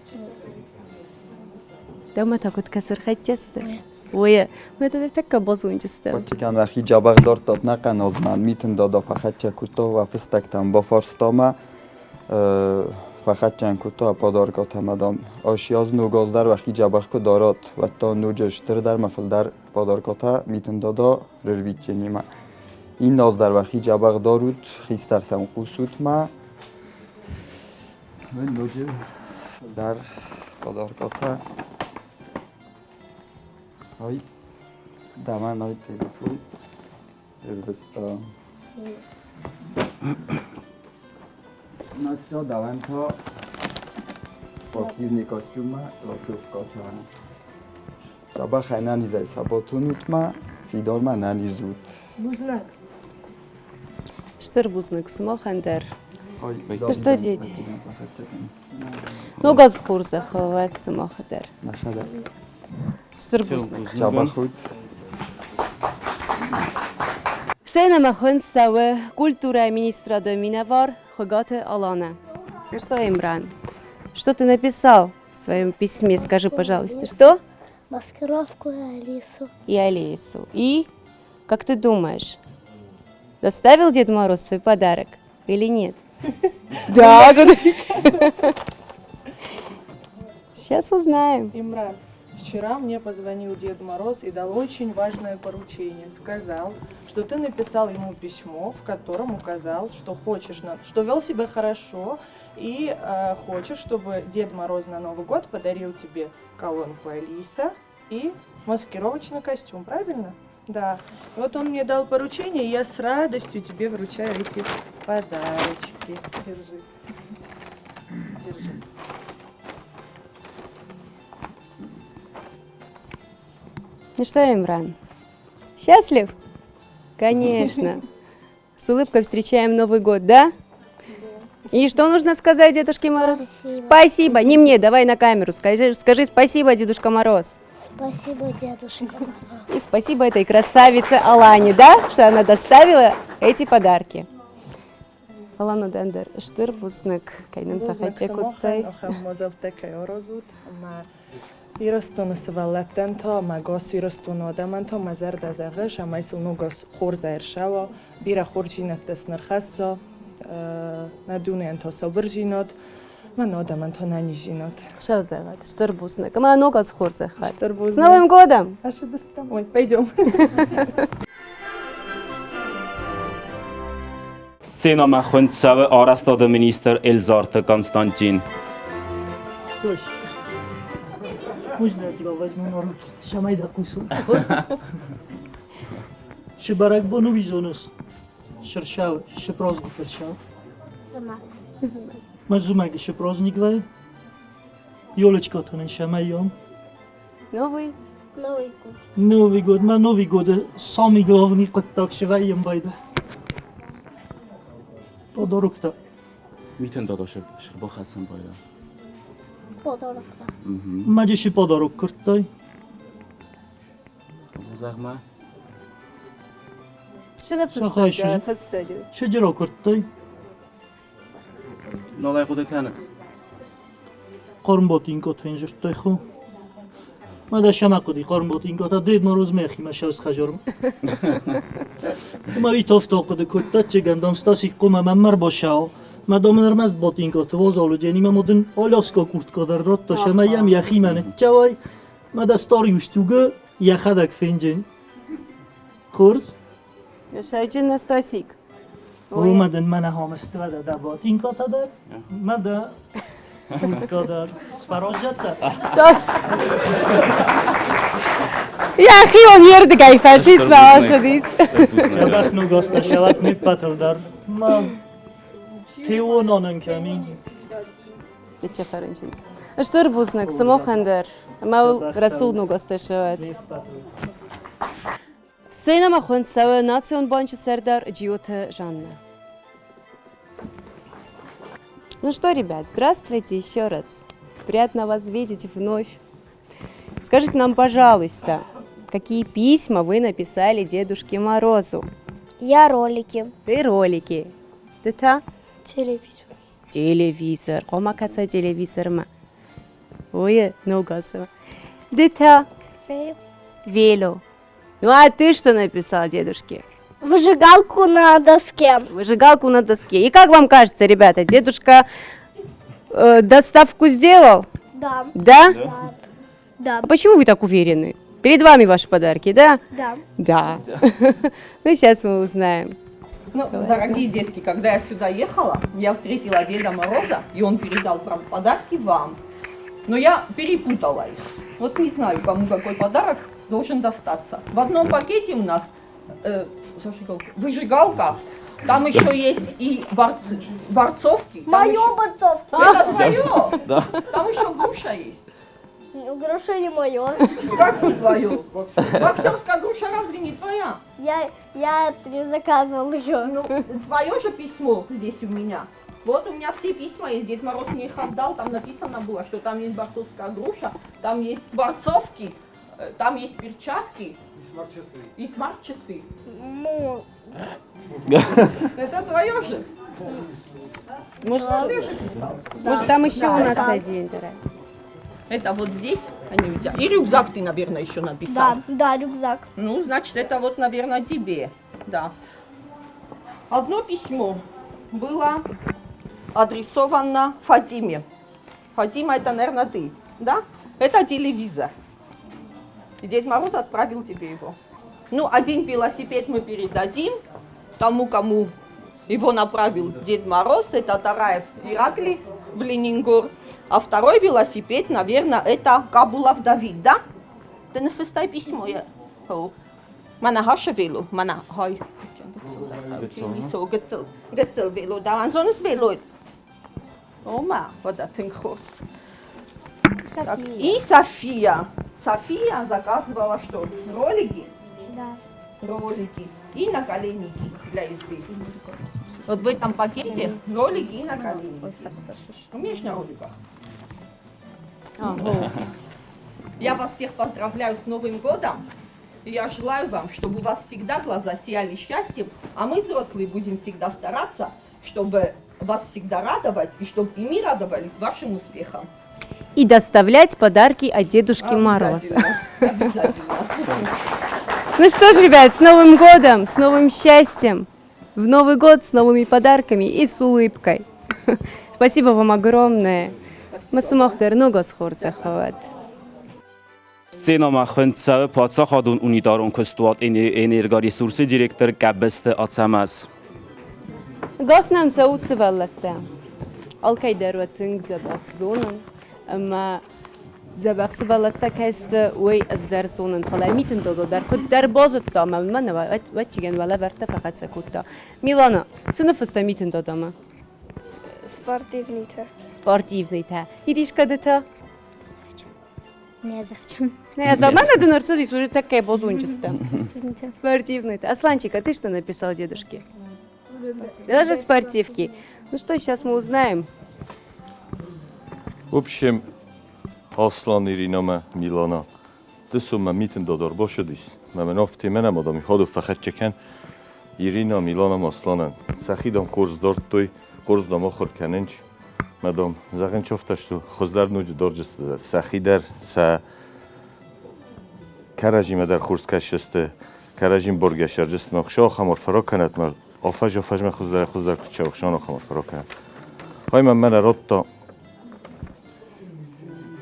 Дӕумӕ та куыд кӕсы, ӕрхӕццӕ сты? Уе. Мӕ та тӕккӕ базонджыстӕм. Кодчикӕн уӕхи джабӕх дардтат нӕ къаназмӕ, Митын дада фӕхӕццӕ кодта уӕ фыстӕгтӕм, бафарста мӕ, фӕхӕццӕ кодта подаркатӕ мӕ, дам, ас ног аз дӕр уӕхи дзӕбӕх куы дарат, уӕд та ноджы стырдӕр мӕ фылдӕр подаркатӕ Митын дада рырвитджынимӕ. Иннӕ аз дӕр уӕхи дзӕбӕх дарут, хистӕртӕм хъусут мӕ. Ноджы фылдӕр подаркатӕ. Ай, дӕмӕн ай телефон ӕрвыста. Настя, дӕуӕн та спортивный костюммӕ ласовкатӕ. Дзӕбӕх ӕнӕнизӕй сӕ батонут ма, фидар ма ӕнӕниз ут. Бузныг. Стыр бузныг сымахӕн дӕр. Что, дети? Ног аз хорзӕх уӕд сымах дӕр. Стыр бузныг. Дзӕбӕх ут. Сценӕмӕ хуынд цӕуы культурӕйы министрады минӕвар Хуыгаты Аланӕ. Что, Имран, что ты написал в своем письме? Скажи, пожалуйста, что? Маскировку и Алису. И Алису. И, как ты думаешь, доставил Дед Мороз свой подарок или нет? Да, Сейчас узнаем. Имран, вчера мне позвонил Дед Мороз и дал очень важное поручение. Сказал, что ты написал ему письмо, в котором указал, что хочешь, что вел себя хорошо и хочешь, чтобы Дед Мороз на Новый год подарил тебе колонку Алиса и маскировочный костюм, правильно? Да. Вот он мне дал поручение, и я с радостью тебе вручаю эти подарочки. Держи. Держи. Ну что, Имран, счастлив? Конечно. С улыбкой встречаем Новый год, да? И что нужно сказать Дедушке Морозу? Спасибо. Спасибо. Не мне, давай на камеру. Скажи, скажи спасибо, Дедушка Мороз. Спасибо, Дедушка Мороз. И спасибо этой красавице Алане, да, что она доставила эти подарки. Алана дӕн дӕр стыр бузныг, кӕй нын фӕхӕццӕ кодтай. Ахӕм мадзӕлттӕ кӕй аразут ӕмӕ Ирыстоны сывӕллӕттӕн та ӕмӕ ӕгас Ирыстоны адӕмӕн та мӕ зӕрдӕ зӕгъы, цӕмӕй сыл ног аз хорз ӕрцӕуа, бирӕ хорздзинӕдтӕ сын ӕрхӕсса, нӕ дунейӕн та сабырдзинад, мӕ нӕ адӕмӕн та ӕнӕниздзинад. Хуыцау зӕгъӕд, стыр бузныг. Ӕмӕ ног аз хорзӕхӕд. Стыр бузныг. С Новым годом! Ӕрцыдыстӕм. Ой, пойдем. Сценӕмӕ хуынд цӕуы арӕзтады министр Эльзарты Константин. Можно я тебя возьму на руки? Цӕмӕй дӕ хъусон. Шы бӕрӕгбон уый зоныс? Шыршау, шы праздник ӕршау? Зымӕг. Ма зымӕг шы праздник вӕййы? Елочка та нын сӕмӕййон. Новый? Новый год. Новый год. Ма Новый годы самый главный хъуыддаг свӕййын байда. Подарок-то. Митын дада шырбахӕссын байда. Подарок-то. Маджисы подарок куырдтай. Зӕгъ-ма. Сахай Шыджыро куырдтай. Нолай хъуыды кӕныс? Хъарм ботинкотӕн зырдтай хо. Ма дӕ сӕмӕ хъуыди хъарм ботинкотӕ Дед Мороз мӕхимӕ сӕвз хӕжорм. Ма витовто хъуыды кодта, чегӕндон Стасик хъуымӕ мӕм ӕрбашау. Мӕ дом ӕрмӕст ботинкоты возолуджени мӕм уыдын аляска куртка дӕр радта, сӕмӕ йӕм йӕхимӕ ныццӕуай. Мӕ дӕ старый устюгы йӕхӕдӕг фенджен. Хорз? Сӕджын Настасик. Уымӕ дын мӕнӕ хомыствӕдӕ дӕ ботинкотӕ дӕр, мӕ дӕ куртка дӕр. Сфӕразджӕцӕ? Йӕхион йе рдыгӕй фашист ацыдис. Дзӕбӕх ногазтӕ сӕвӕт не ппӕтыл дӕр. Ма теуононӕн кӕми. Фӕрынчын. Стыр бузныг сымахӕн дӕр. Ӕмӕ рӕсугъд ногазтӕ сӕвӕт. Сценӕмӕ хуынд цӕуы Национ банчы сӕрдар Джиоты Жанна. Ну что, ребят, здравствуйте еще раз. Приятно вас видеть вновь. Скажите нам, пожалуйста, какие письма вы написали Дедушке Морозу? Я ролики. Ты ролики. Ты та? Телевизор. Телевизор. Хъуамӕ кӕса телевизормӕ. Ой, ногазы. Ды та? Вело. Вело. Ну а ты что написал дедушке? Выжигалку на доске. Выжигалку на доске. И как вам кажется, ребята, дедушка доставку сделал? Да. Да? Да. Да. А почему вы так уверены? Перед вами ваши подарки, да? Да. Да. Ну, сейчас мы узнаем. Ну, дорогие детки, когда я сюда ехала, я встретила Деда Мороза, и он передал подарки вам. Но я перепутала их. Вот не знаю, кому какой подарок должен достаться. В одном пакете у нас зажигалка, выжигалка, там еще есть и борцовки. Там Мое еще- борцовки. Это твое? Да. Там еще груша есть. Ну, Груша не мое. Как не твое? Боксерская груша разве не твоя? Я это не заказывал еще. Ну, твое же письмо здесь у меня. Вот у меня все письма есть, Дед Мороз мне их отдал, там написано было, что там есть борцовская груша, там есть борцовки, там есть перчатки. И смарт-часы. Ну, Это твое же? Может, Ты же писал. может там еще Да. у нас один, дорогая. Это вот здесь они у тебя. И рюкзак ты, наверное, еще написал. да, да, рюкзак. Ну, значит, это вот, наверное, тебе. Да. Одно письмо было адресовано Фатиме. Фатима, это, наверное, ты, да? Это телевизор. И Дед Мороз отправил тебе его. Ну, один велосипед мы передадим тому, кому его направил Дед Мороз, это Тараев Ираклий в Ленингор. А второй велосипед, наверное, это Кабулов Давид, да? Ты написай письмо. Я... О. Мана хаша вело, мана хай. So, гыццыл, гыццыл вело, да, ансонс вело. Ома, вот это хорс. Так, и София. София заказывала что? Ролики? Да. Ролики и наколенники для езды. Вот в этом пакете ролики и наколенники. Умеешь на роликах? Я вас всех поздравляю с Новым годом. И я желаю вам, чтобы у вас всегда глаза сияли счастьем, а мы, взрослые, будем всегда стараться, чтобы вас всегда радовать и чтобы и мы радовались вашим успехам. И доставлять подарки от Дедушки Мороза. Обязательно. Ну что ж, ребят, с Новым годом, с новым счастьем! В Новый год с новыми подарками и с улыбкой. Спасибо вам огромное. Ма сымах дӕр ног аз хорзӕх уӕд. Сценӕмӕ хуынд цӕуы паддзахадон унитарон куыстуат «Энергоресурс-ы» директор Гӕбысты Ацӕмӕз. Гас нӕм цӕут, сывӕллӕттӕ! Алкӕй дӕр уӕ тынг дзӕбӕх зонын, ӕмӕ дзӕбӕх сывӕллӕттӕ кӕй сты, уый ӕз дӕр зонын, фӕлӕ Митын Додо дӕр куыддӕр базыдта, ӕмӕ мӕн ӕвӕццӕгӕн уӕлӕвӕрдтӕ фӕхӕццӕ кодта. Милана, цы ныффыста Митын Додомӕ? Спортивныйтӕ. Спортивныйтӕ. Иришка, ды та? Не зачем. Не, за мене дын ӕрцыдис уже такая бозунчистая. Спортивный. Асланчик, а ты что написал дедушке? Даже спортивки. Ну что, сейчас мы узнаем. В общем, Аслан Ирина Милана. Дысо ма Митин Додор бошудис. Ма мын афтӕ мӕнӕ мадам хаду фӕхӕццӕ кӕн Ирина Милана Асланӕн. Сӕхи дам хорз дардтой, хорз дам ахуыр кӕнынц. Мадам, зӕгъын афтӕ, что хуыздӕр ноджы дарджысты сӕхи дӕр, сӕ кӕрӕдзимӕ дӕр хорз кӕсдзысты, кӕрӕдзин боргӕ сӕрджысты. Ма хуыцау ахӕм арфӕ ракӕнӕд, ма афӕдз-афӕдзмӕ хуыздӕр хуыздӕр куы цӕуа, хуыцау ахӕм арфӕ ракӕнӕд. Хай мӕм мӕнӕ радта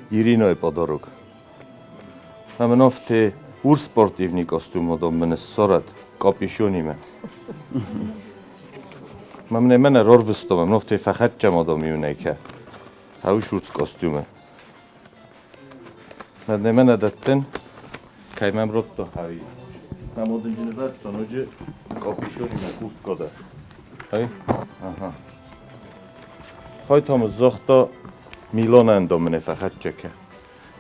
Иринайы подарок. Ӕмӕ афтӕ урс спортивный костюм мадам мын ссарӕд капюшонимӕ. Мӕ мӕнӕ рарвыстам, ӕмӕ афтӕ фӕхӕццӕ мадам иунӕгӕй. Хӕуыс урс костюмы. Мӕ мӕнӕ дӕттын, кӕй мӕм радта хӕуи. Мӕ мадынджы нывӕрдта ноджы капюшонимӕ куртка дӕр. Ай? Ага. Хай та мын загъта Миланӕн дам мын фӕхӕццӕ кӕ.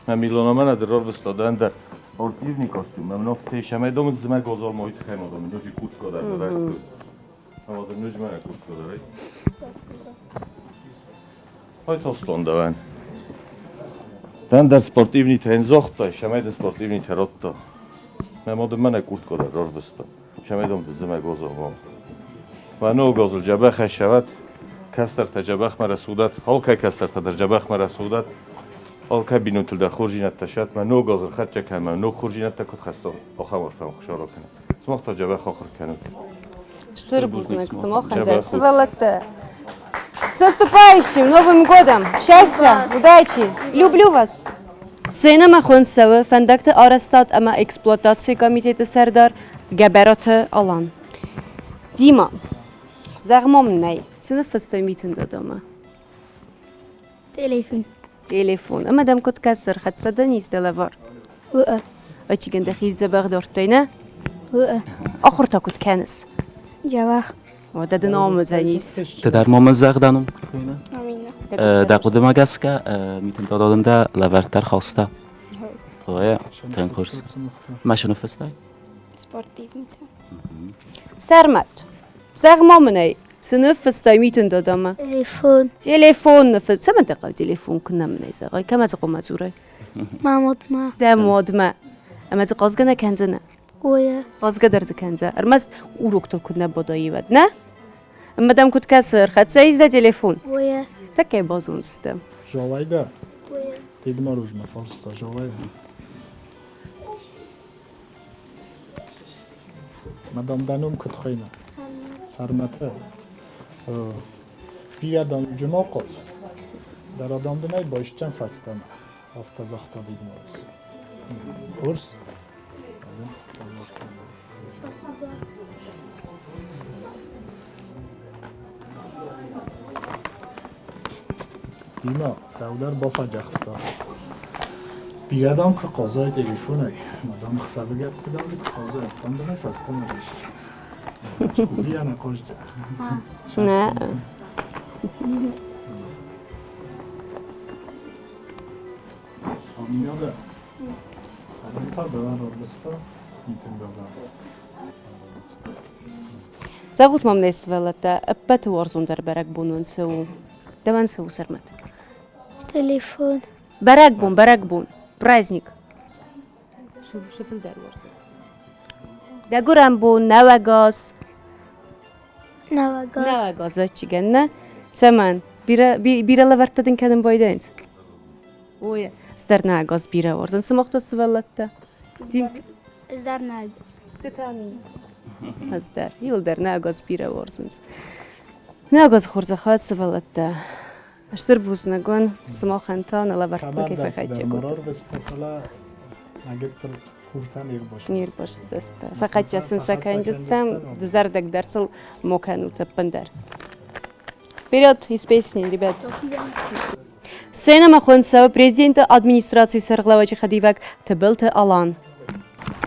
Мӕ Милана мӕнӕ дӕр рарвыста ӕндӕр спортивный костюм. Мӕ мын афтӕ ис, ӕмӕ дам зымӕг азал ма уый тыххӕй ма дам ноджы куртка дӕр нывӕрдтой. Ӕмӕ дын ноджы мӕнӕ куртка дӕр, ай. Хай Аслан дӕуӕн. Дӕн дӕр спортивныйтӕ йын загътай, сӕмӕй дын спортивныйтӕ радта. Мӕ мад мӕнӕ куртка дӕр рарвыста. Сӕмӕй дам зымӕг азал ма. Мӕ ног азыл дзӕбӕх ӕссӕвӕд, кӕстӕртӕ дзӕбӕхмӕ рӕсугъдӕд, алкӕй кӕстӕртӕ дӕр дзӕбӕхмӕ рӕсугъдӕд, алкӕй бинонтыл дӕр хорздзинӕдтӕ сӕт, мӕ ног азыл хӕццӕ кӕн, мӕ ног хорздзинӕдтӕ куыд хӕсса, ахӕм арфӕ Хуыцау ракӕнӕд. Сымах та дзӕбӕх ахуыр кӕнут. Стыр бузныг сымахӕн дӕр, сывӕллӕттӕ. С наступающим Новым годом! Счастья, удачи! Люблю вас! Сценӕмӕ хуынд цӕуы фӕндӕгты арӕзтад ӕмӕ эксплуатацийы комитеты сӕрдар Гӕбӕраты Алан. Дима, зӕгъ-ма мын нӕй, цы ныффыстай Митын Додомӕ? Телефон. Телефон. Ӕмӕ дӕм куыд кӕсы, ӕрхӕццӕ дӕ низ дӕ лӕвар? Уы. Ӕчигӕн дӕхи дзӕбӕх дардтай, нӕ? Уы. Ахуыр та куыд кӕныс? Дзӕбӕх. Уӕдӕ дын ам уыдзӕнис. Ды дӕр ма мын зӕгъ дӕ ном? Амина. Дӕ хъуыдымӕ гӕсгӕ Митын Додо дын дӕ лӕвӕрттӕ ӕрхаста? Ой, тынг хорз. Мӕ цы ныффыстай? Спортивныйтӕ. Сӕрмӕт, зӕгъ ма мын ӕй, цы ныффыстай Митын Додомӕ? Телефон. Телефон ныффыс. Цӕмӕн дӕ хъӕуы телефон, куы нӕ мын ӕй зӕгъай? Кӕмӕ дзы хъуамӕ дзурай? Мӕ мадмӕ. Дӕ мадмӕ. Ӕмӕ дзы хъазгӕ нӕ кӕндзынӕ? Ой. Хъазгӕ дӕр дзы кӕндзӕ. Ӕрмӕст уроктыл куыд нӕ бадай, уӕд, нӕ? Ӕмӕ дӕм куыд кӕсы, ӕрхӕццӕ ис дӕ телефон? Ой. Такӕй базондзыстӕм. Жолай дӕ? Дед Морозмӕ фарста Жолай. Мадам, дӕ ном куыд хуыйны? Сӕрмӕты. Бирӕ дам джумахъоз. Дӕр адам дын ӕй байсдзӕн фӕстӕмӕ. Афтӕ загъта Дед Мороз. Хорз? Дима, дӕу дӕр бафӕдзӕхста. Бирӕ дам куы хъазай телефонӕй, мадам ӕхсӕвыгӕтты дам куы хъазай, там дын ӕй фӕстӕмӕ райсдзӕн. Бирӕ нӕ хъазджа. Нӕ. Та дӕуӕн рарвыста Митын Дада. Зӕгъут ма мын, сывӕллӕттӕ, ӕппӕты уарзондӕр бӕрӕгбон уын цы у? Дӕуӕн цы у, Сӕрмӕт? Телефон. Бӕрӕгбон, бӕрӕгбон, праздник. Шы фылдӕр уарзыс? Дӕ гуырӕн бон, нӕуӕгаз. Нӕуӕгаз. Нӕуӕгаз, ӕвӕццӕгӕн, нӕ? Цӕмӕн? Бирӕ, бирӕ лӕвӕрттӕ дын кӕнын байдайынц? Ой, ӕз дӕр нӕуӕгаз бирӕ уарзын. Сымах та сывӕллӕттӕ? Дим? Ӕз дӕр нӕуӕгаз. Ты та Ӕз дӕр. Иуылдӕр нӕуӕгаз бирӕ уарзынц. Нӕуӕгаз хорзӕхӕд сывӕллӕттӕ. Стыр бузныг уын, сымахӕн та нӕ лӕвӕрттӕ кӕй фӕхӕццӕ кодтат. Фӕлӕ нӕ гыццыл хуртӕ не рбастысты. Фӕхӕццӕ сын сӕ кӕнджыстӕм, дызӕрдыг дӕр сыл мо кӕнут ӕппындӕр. Вперед из песни, ребят! Сценӕмӕ хуынд цӕуы президенты администрацийы сӕргълӕууӕджы хӕдивӕг Тыбылты Алан.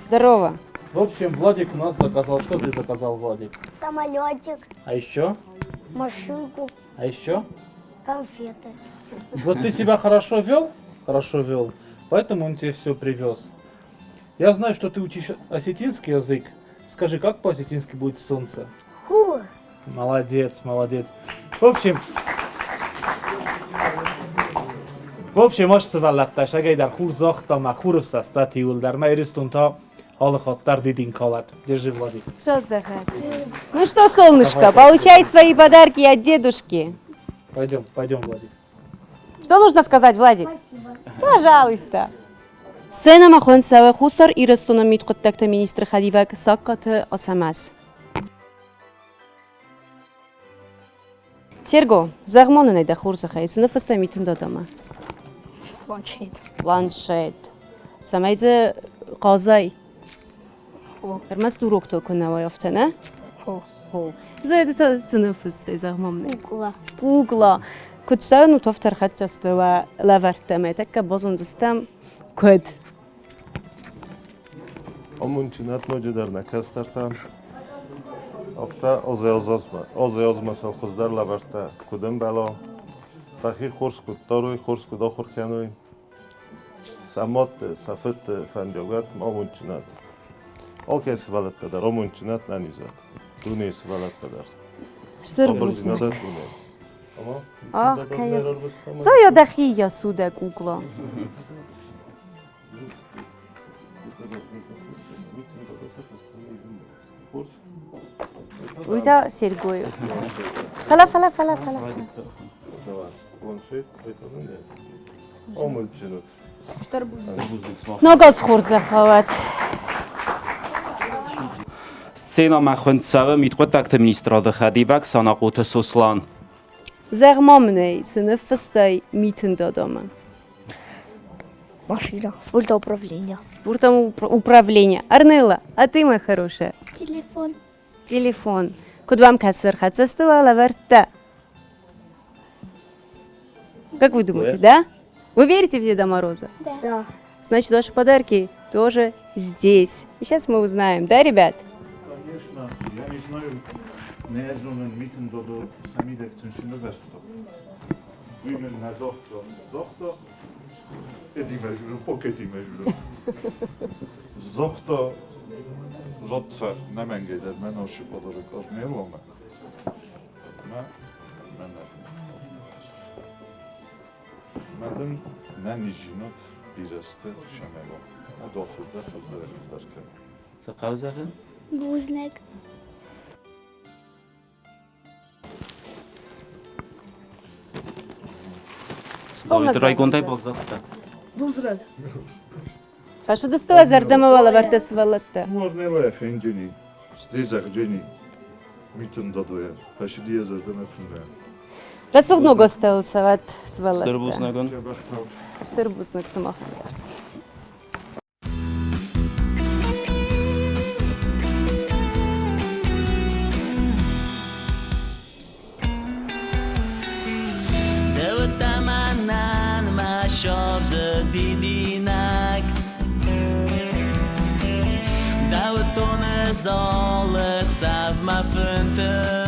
Здорово! В общем, Владик у нас заказал. Что ты заказал, Владик? Самолетик. А еще? Машинку. А еще? Конфеты. Вот ты себя хорошо вел, хорошо вел, поэтому он тебе все привез. Я знаю, что ты учишь осетинский язык. Скажи, как по-осетински будет солнце? Хур. Молодец, молодец. В общем, ӕз сывӕллӕттӕ сагӕй дӕр хур загъта мӕ хуры фсӕстӕ тиуыл дӕр мӕ Ирыстон та алы хатт дӕр дидин калӕд. Держи, Владик. Что, Захар? Ну что, солнышко, получай свои подарки от дедушки. Пойдем, пойдем, Владик. Что нужно сказать, Владик? Спасибо. Пожалуйста. Сценӕмӕ хуынд цӕуы Хуссар Ирыстоны мидхъуыддӕгты министры хӕдивӕг Сагкаты Ацӕмӕз. Серго, зӕгъ-ма нын ӕй дӕ хорзӕхӕй, цы ныффыстай Митын Дадамӕ? Планшет. Планшет. Цӕмӕй дзы хъазай? Ӕрмӕст уроктыл куы нӕ уай, афтӕ, нӕ? Хо. Хо. Зӕгъ, ды цы ныффыстай, зӕгъ-ма мын ӕй? Кукла. Кукла. Куыд цӕуынут, афтӕ ӕрхӕццӕ сты уӕ лӕвӕрттӕ ӕмӕ тӕккӕ базондзыстӕм, куыд. Амондджынад ноджыдӕр нӕ кӕстӕртӕн. Афтӕ азӕй-азмӕ сыл хуыздӕр лӕвӕрттӕ куыд ӕмбӕла, сӕхи хорз куыд дарой, хорз куыд ахуыр кӕной, сӕ мадты, сӕ фыдты фӕндиаг амондджынад. Алкӕй сывӕллӕттӕ дӕр амондджынад нӕнизӕд. Дунейы сывӕллӕттӕ дӕр. Стыр Сабырдзинад бузныг. дунейы. Ах, кӕй Зоя дӕхи йӕ судӕ кукла. Уый та Сергой. Фӕлӕ, фӕлӕ, фӕлӕ, фӕлӕ. Ногаз хорзӕхӕуӕт. Сценӕмӕ хуынд цӕуы мидхъуыддӕгты министрады хӕдивӕг Санахъоты Сослан. Зӕгъ ма мын ӕй, цы ныффыстай Митын Дадамӕ? Машина с пульта управления. С пультом управления. Арнелла, а ты, моя хорошая? Телефон. Телефон. Куыд уӕм кӕсы ӕрхӕццӕ сты уӕ лӕвӕрттӕ? Как вы думаете, да? Вы верите в Деда Мороза? Да. Значит, ваши подарки тоже здесь. И сейчас мы узнаем, да, ребят? Конечно, я не знаю, не зонын Митын Дада цӕмидӕг сын нывӕзта. Уый мын нӕ загъта. Загъта, Эдимӕ пакетимӕ жужо. Загъта, Жатца, nem engeded me nosi подарок, az miért van meg? Me, menne. Medim ne nijinot bireste şemelo. Ne daxilde xızdır derken. Цы хъӕуы зӕгъын? Бузныг. Давид райгондӕй баззадтӕ. Бузныг. Фӕсыдысты уӕ зӕрдӕмӕ уӕ лӕвӕрттӕ сывӕллӕттӕ? Марнела efendini, стезагджени, Митын Дадоя, фӕсыди йӕ зӕрдӕмӕ тынгӕй. Рӕсугъд ногазтӕ цӕуӕт сывӕллӕттӕ. Стыр бузныг уын. Стыр бузныг сымахӕн дӕр. Дӕуӕттӕ мӕнӕн мӕ сӕрды дидинӕг Дӕуыттоны залы хсӕв мӕ фынты ٕ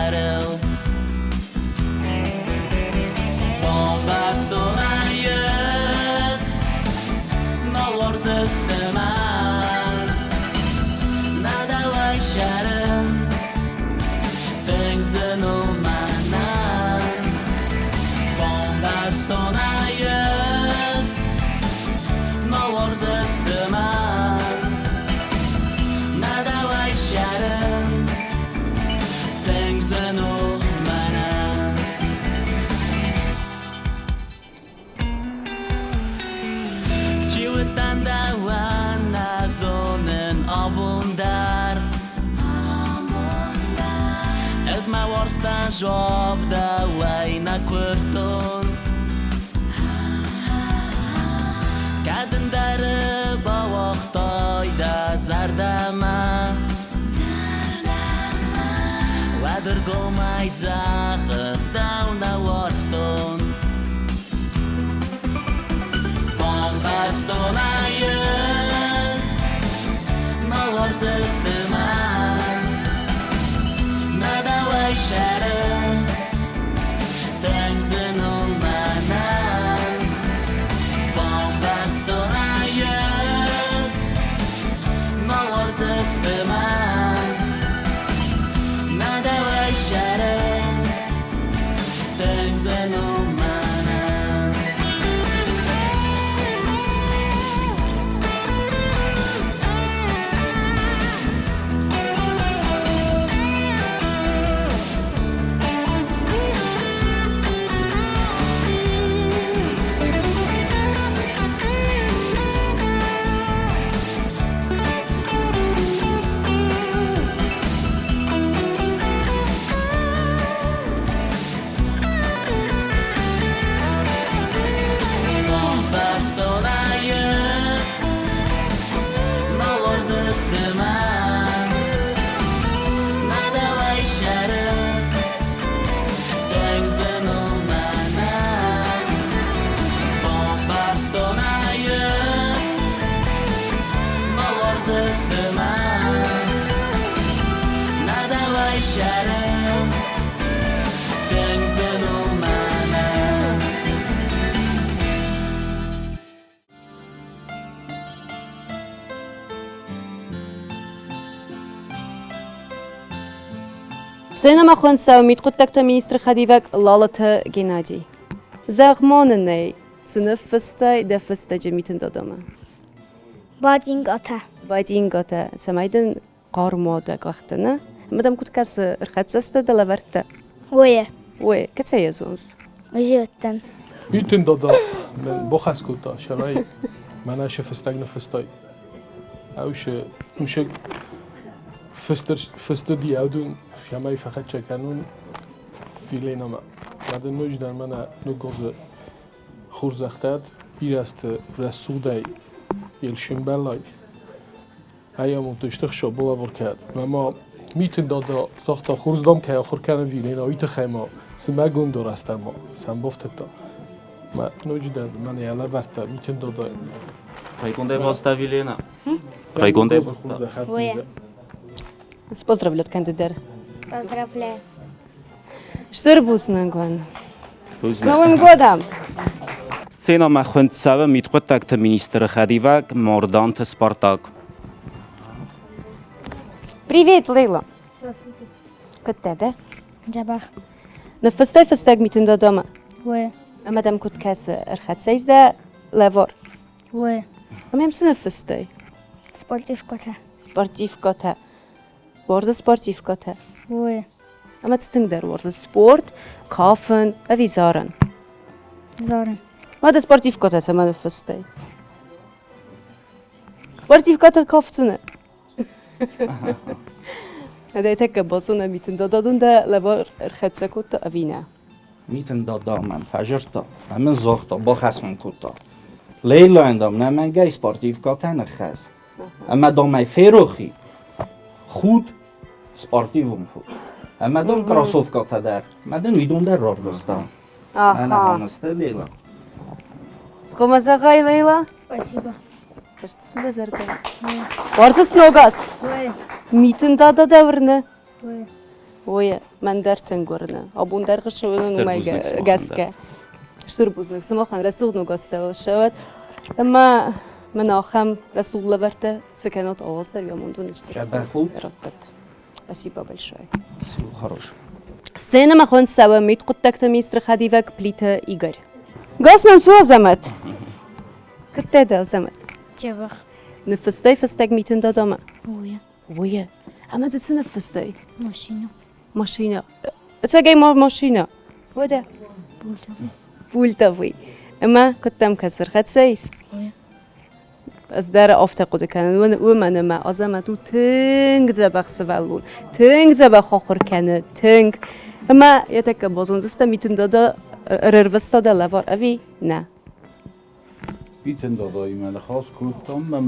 сӕрыл. Бамбӕрстон ӕй ӕз, нал уарзыс ды мӕн. Нӕ дӕуӕй сӕрын, тынг зын у мӕнӕн. Бамбӕрстон ӕй ӕз, нал уарзыс ды мӕн. Нӕ дӕуӕй сӕрын, тынг зын у мӕнӕн. Чи уыдтӕн дӕуӕн, нӕ зонын абон дӕр. Ӕз мӕ уарзтӕн жуапп дӕуӕй нӕ куырдтон. Кӕд ӕндӕры бауагътай дӕ зӕрдӕмӕ, Уӕд ӕргомӕй зӕгъыс, дӕу нӕ уарзтон. Бамбӕрстон ӕй ӕз, нӕ уарзыс ды мӕн. Нӕ дӕуӕй сӕрын, тынг зын у мӕнӕн. Бамбӕрстон ӕй ӕз, нӕ уарзыс ды мӕн. Нӕ дӕуӕй сӕрын, тынг зын у мӕнӕн. Бамбӕрстон ӕй ӕз, нӕ уарзыс ды мӕн. Нӕ дӕуӕй сӕрын, тынг зын у мӕнӕн. Бамбӕрстон ӕй ӕз, нӕ уарзыс ды мӕн. Нӕ дӕуӕй сӕрын, тынг зын у мӕнӕн. Сценӕмӕ хуынд цӕуы мидхъуыддӕгты министры хӕдивӕг Лалыты Геннадий. Зӕгъ-ма нын ӕй, цы ныффыстай дӕ фыстӕджы Митын Дадамӕ? Бадингатӕ. Бадингатӕ, цӕмӕй дын хъарм уа дӕ къӕхтӕ, нӕ? Ӕмӕ дӕм куыд кӕсы, ӕрхӕццӕ сты дӕ лӕвӕрттӕ? Ое. Ое, кӕцӕй йӕ зоныс? Зиуттӕн. Митын Дада мын бахӕс кодта, цӕмӕй мӕнӕ шы фыстӕг ныффыстай. Ӕушы нушег фыстыди ӕвдун, цӕмӕй фӕхӕццӕ кӕнун Виленамӕ. Уӕдӕ ноджыдӕр мӕнӕ ноггозы хорзӕхтӕд ирӕзты рӕсугъдӕй Елшинбӕллай Ӕйамудта стыхсо балавар кӕд. Мӕ ма Митын дада загъта, хорз дам кӕй ахуыр кӕны Вилена, уый тыххӕй ма цымӕ гондорӕстӕ ма сӕм бафтыдта. Мӕ ноджыдӕр мӕнӕ йӕ лӕвӕрдта Митын дада. Райгондӕй баста Вилена. Райгондӕй баста. Поздравлять кандидат. Поздравляю. Стыр бузныг уын. С Новым годом! Сценӕмӕ хуынд цӕуы мидхъуыддӕгты министры хӕдивӕг Морданты Спартак. Привет, Лейла. Здравствуйте. Куыд дӕ, дӕ? Дзӕбӕх. Ныффыстай фыстӕг Митын Дадамӕ? Уэ. Ӕмӕ дӕм куыд кӕсы, ӕрхӕццӕ дӕ лӕвар? Уэ. Ӕмӕ йӕм цы ныффыстай? Спортивкӕтӕ. Спортивкӕтӕ. Уарзы спортивкӕтӕ? Уэ. Ӕмӕ цы тынгдӕр уарзы спорт, кафын ӕви зарын? Зарын. Уӕдӕ спортивкӕтӕ цӕмӕ ныффыстай? Спортивкӕтӕ кафдзынӕ? Ӕдӕй тӕккӕ базонӕ Митын дада дын дӕ лӕвар ӕрхӕццӕ кодта ӕви нӕ? Митын дада мӕн фӕзырдта ӕмӕ мын загъта, бахӕс мын кодта. Лейлайӕн, дам, нӕ мӕнгӕй спортивкӕтӕ ныххӕс. Ӕмӕ домӕй ферохи худ спортивон худ. Ӕмӕ дон кроссовкӕтӕ дӕр. Мӕ дын уыдон дӕр рарвыста. Аха. Схъуымӕ зӕгъай, Лейла? Спасибо. Сын зӕрдӕ. Уарзыс ног аз? Ой. Митын дада дӕ уырны? Ой. Ой, мӕн дӕр тынг уырны. Абон дӕргъы сӕуынын уымӕй гӕсгӕ. Стыр бузныг сымахӕн, рӕсугъд ногазтӕ сӕуӕд. Ӕмӕ мын ахӕм рӕсугъд лӕвӕрттӕ цы кӕнат, алаз дӕр амонд уын стыр раттӕд. Спасибо большое. Всего хорошего. Сценӕмӕ хуынд цӕуы мидхъуыддӕгты министры хӕдивӕг Плиты Игорь. Газ нӕм цу, Азӕмӕт? Куыдтӕ дӕ, Азӕмӕт? Дзӕбӕх. Ныффыстай фыстӕг Митын дадамӕ? Уе. Уе. Ӕмӕ дзы цы ныффыстай? Машина. Машина. Ӕцӕгӕй ма машина? Уӕдӕ? Пультовый. Пультовый. Ӕмӕ куыдтӕм кӕсы, ӕрхӕццӕ ис? Уе. Ӕз дӕр афтӕ хъуыды кӕнын, уымӕн ӕмӕ Азӕмӕт у тынг дзӕбӕх сывӕллон, тынг дзӕбӕх ахуыр кӕны, тынг. Ӕмӕ йӕ тӕккӕ базондзыстӕм, Митын дада ӕрӕрвыста дӕ лӕвар ӕви нӕ? Митын дадаимӕ ныхас кодтам, мӕм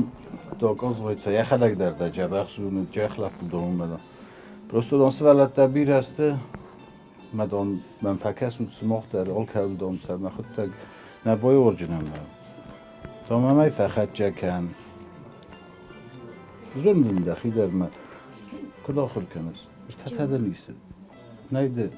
доказывается, йӕхӕдӕг дӕр дӕ дзӕбӕх зоны, джех лӕппу донмӕ. Просто дон сывӕллӕттӕ бирӕ сты, мӕ дон мӕм фӕкӕсут сымах дӕр, алкӕуыл дон сӕ мӕхуыдтӕг нӕ байуарджынӕн. Тамамӕй фӕхӕццӕ кӕн. Зон дын дӕхи дӕр мӕ куыд ахуыр кӕныс? Ӕртӕ дӕ ницы. Нӕй ды.